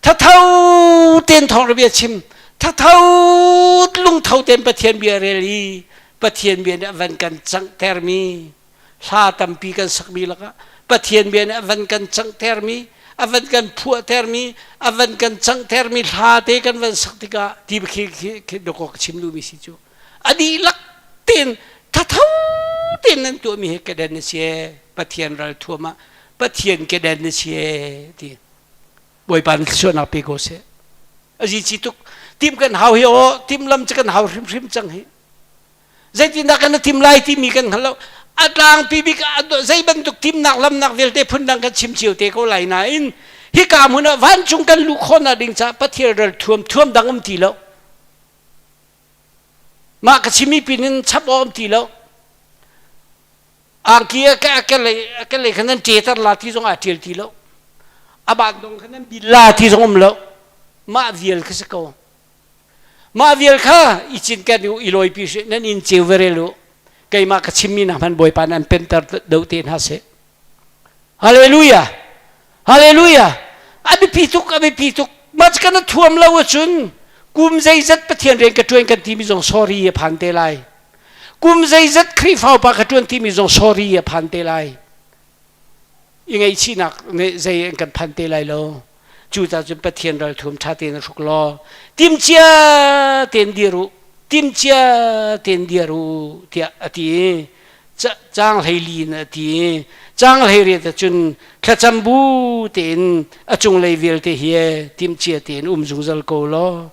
thatho tein thawngṭha bia chim thatho lungtho tein Pathian bia rel i Pathian bia nih a van kan canghtermi hla tampi kan sakmi lakah Pathian bia nih a van kan canghtermi a van kan phuahtermi a van kan canghtermi hla te kan van sak tikah ti khi khi dawkaw ka chim duhmi si cu a dihlak tein thatho tein nan tuahmi hi keden na si ee Pathian ral thuam ah Pathian keden na si ee ti Bawipa nih thluachuahnak pe ko seh azi ci tuk tim kan hau hi aw tim lam cu kan hau hrimhrim cang hi Zeitindah kan i tim lai timi kan hngal lo. A tlangpi bik zei bantuk timnak lamnak vialte phundang kan chim cio te ko lai nain hika hmun ah vancung kan luh khawhnak ding caah Pathian ral thuam thuam dang um ti lo. Mah ka chimi pin in chap awk um ti lo. Angki a ke lei khan nan ṭeter la ti zong aa ṭial ti lo. A ban dong khan nan bil la ti zong um lo. Mah vial kha si ko. Mah vial kha i cinken u, i lawipi sih, nan inn cio va rel u. Keimah ka chimmi hna hmanh Bawipa nih an pemter deuh te hna seh. Hallelujah! Hallelujah. A biapi tuk, a biapi tuk. Mah kan thuam lo ahcun kum zeizat Pathian rian ka ṭuan kan timi zong sorry a phan te lai. Kum zeizat Khrihfa upa ka ṭuan timi zong sorry a phan te lai. I ngaihchihnak nih zei an kan phan te lai lo. Cucaah cun Pathian ralthum ṭha tein hruk law timcia tein dir u, timcia tein dir u tiah a ti. Caang 14 in a ti. Caang 18 ahcun thlacam bu tein a cunglei vialte hi timcia tein um zungzal ko law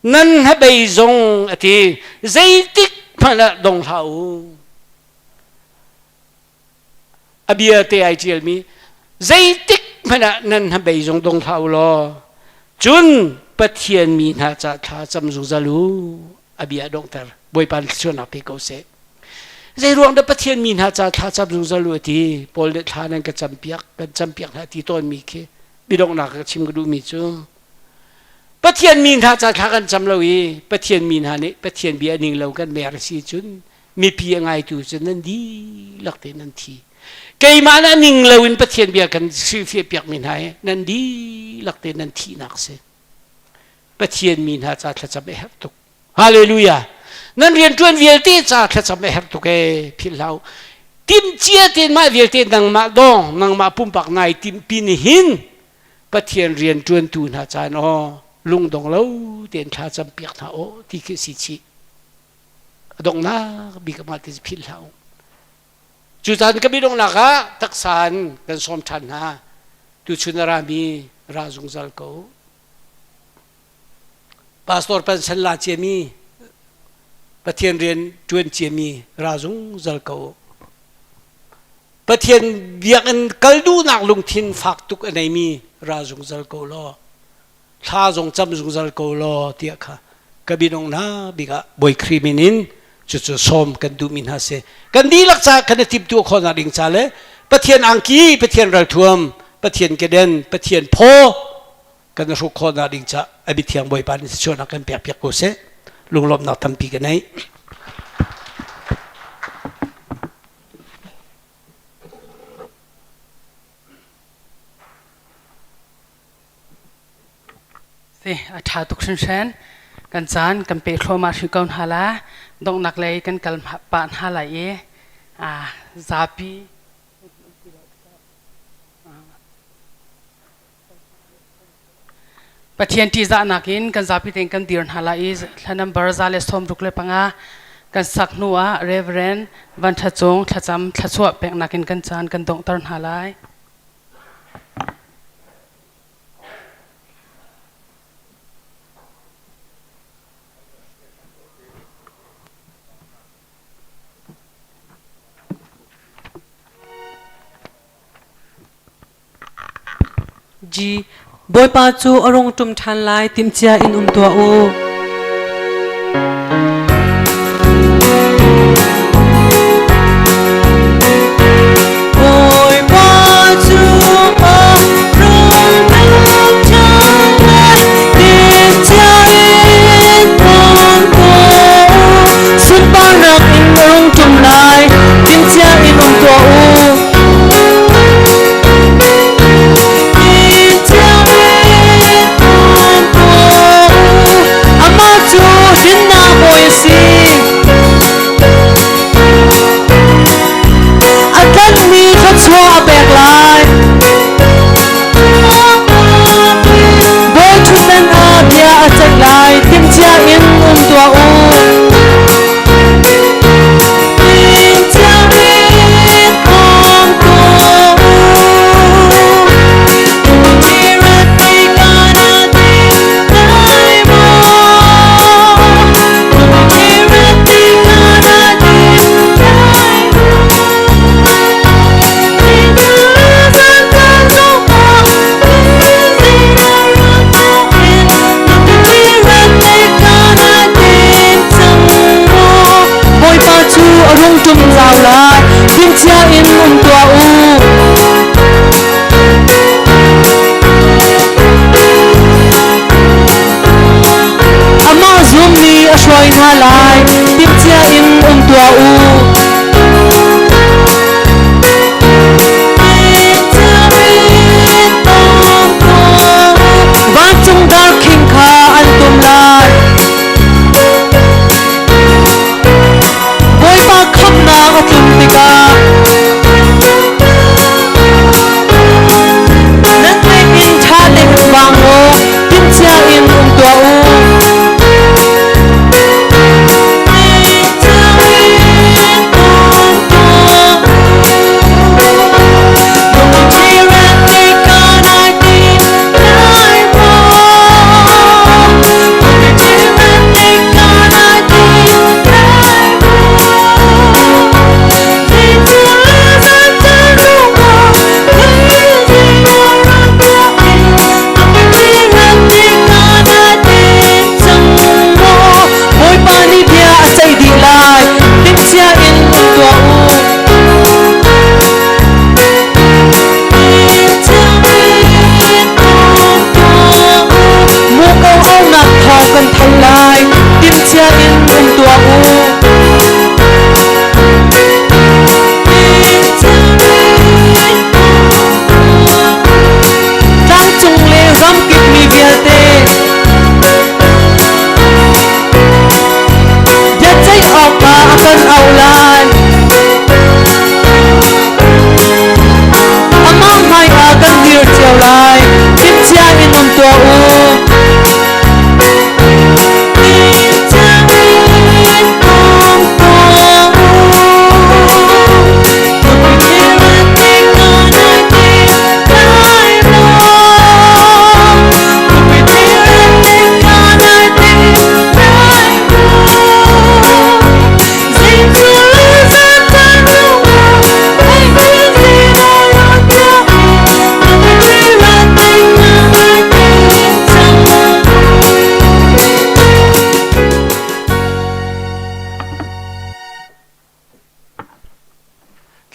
nan hnabei zong a ti zeitik hmanh ah dong hlah u. A bia te ai ṭialmi zeitik hmanh ah nan hnabei zong dong hlah u law cun Pathian mi hna ca thla cam zungzal u a bia donghter. Bawipa thluachuahnak pe ko seh. Zei ruang dah Pathian mi hna ca thla cam zungzal u ti Paul nih thla nan ka campiak kan campiak hna ti tawnmi khi bidonghnak ka chim ka duhmi cu Pathian mi hna ca thla kan cam lo i Pathian mi hna nih Pathian bia ning lo kan mer si cun mipi a ngaitu cu nan dihlak te nan thi. Keimah na ning lo in Pathian bia kan hrilhfiah piak mi hna hi nan dihlak te nan thihnak si. Pathian mi hna ca thlacam a herh tuk. Hallelujah. Nan rianṭuan vialte ca thlacam a herh tuk ee philh hlah u. Timhcia tein mah vialte nangmah dawng nangmah pumpak nai timhpi ni hin Pathian rianṭuantu hna caan aw lungdong lo tein thla campiak hna aw ti khi si chih. A donghnak bik ah mah ti philh hlah u. Cu caan ka bidonghnak ah taksa in kan sawm ṭhan hna. Tuchun a rami ra zungzal ko. Pastor pension la ciami Pathian rian ṭuan ciami ra zungzal ko. Pathian biakinn kal duhnak lungthin fak tuk a neimi ra zungzal ko law thla zong cam zungzal ko law tiah kha ka binong hna bik ah Bawi Khrih min in cucu sawm kan duhmi hna si. Kan dihlak ca kan i timhtuah khawhnak ding ca le Pathian angki, Pathian ralthuam, Pathian keden, Pathian phaw kan hruk khawhnak ding ca a mithiang Bawipa nih thluachuahnak kan pek piak ko seh. Lunglawmhnak tampi ka nei. Si, a ṭha tuk hringhran. Kan caan kan pe thluahmah hrim ko hna la. Donghnak lei kan kal pah hna lai i zapi Pathian ṭihzahnak in kan zapi tein kan dir hna lai i thla number 165 kan sak hnu ah Reverend Van Ṭha Cung thlacam thluachuah peknak in kan caan kan donghter hna lai. G. Bawipa cu a rung ṭum ṭhan lai timhcia in um tuah u. Bawipa cu a rung ṭum ṭhan lai timhcia in um tuah u. Sunparnak in a rung ṭum lai timhcia in um tuah u.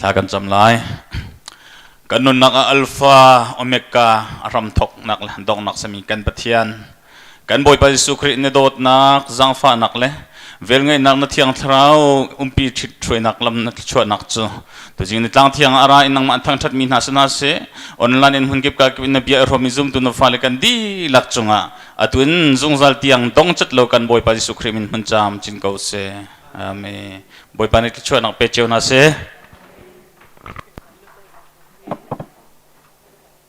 Thla kan cam lai. Kan nunnak ah Alpha, Omega, a hramthoknak le donghnak sami kan Pathian. Kan Bawipa Jesuh Khrih na dawtnak, zaangfahnak le velngeihnak na Thiang Thlarau umpi ṭhit-hruainak lam na thluachuahnak cu tuzing ni tlang thiang ah ra in nangmah an thangṭhatmi hna sinah seh, online in hmunkip kakip in na bia i hrawmmi zumtu na fale kan dihlak cungah atu in zungzal tiang dongcat lo kan Bawipa Jesuh Khrih min hmun caam cin ko seh. Amen. Bawipa nih thluachuahnak pe cio hna seh.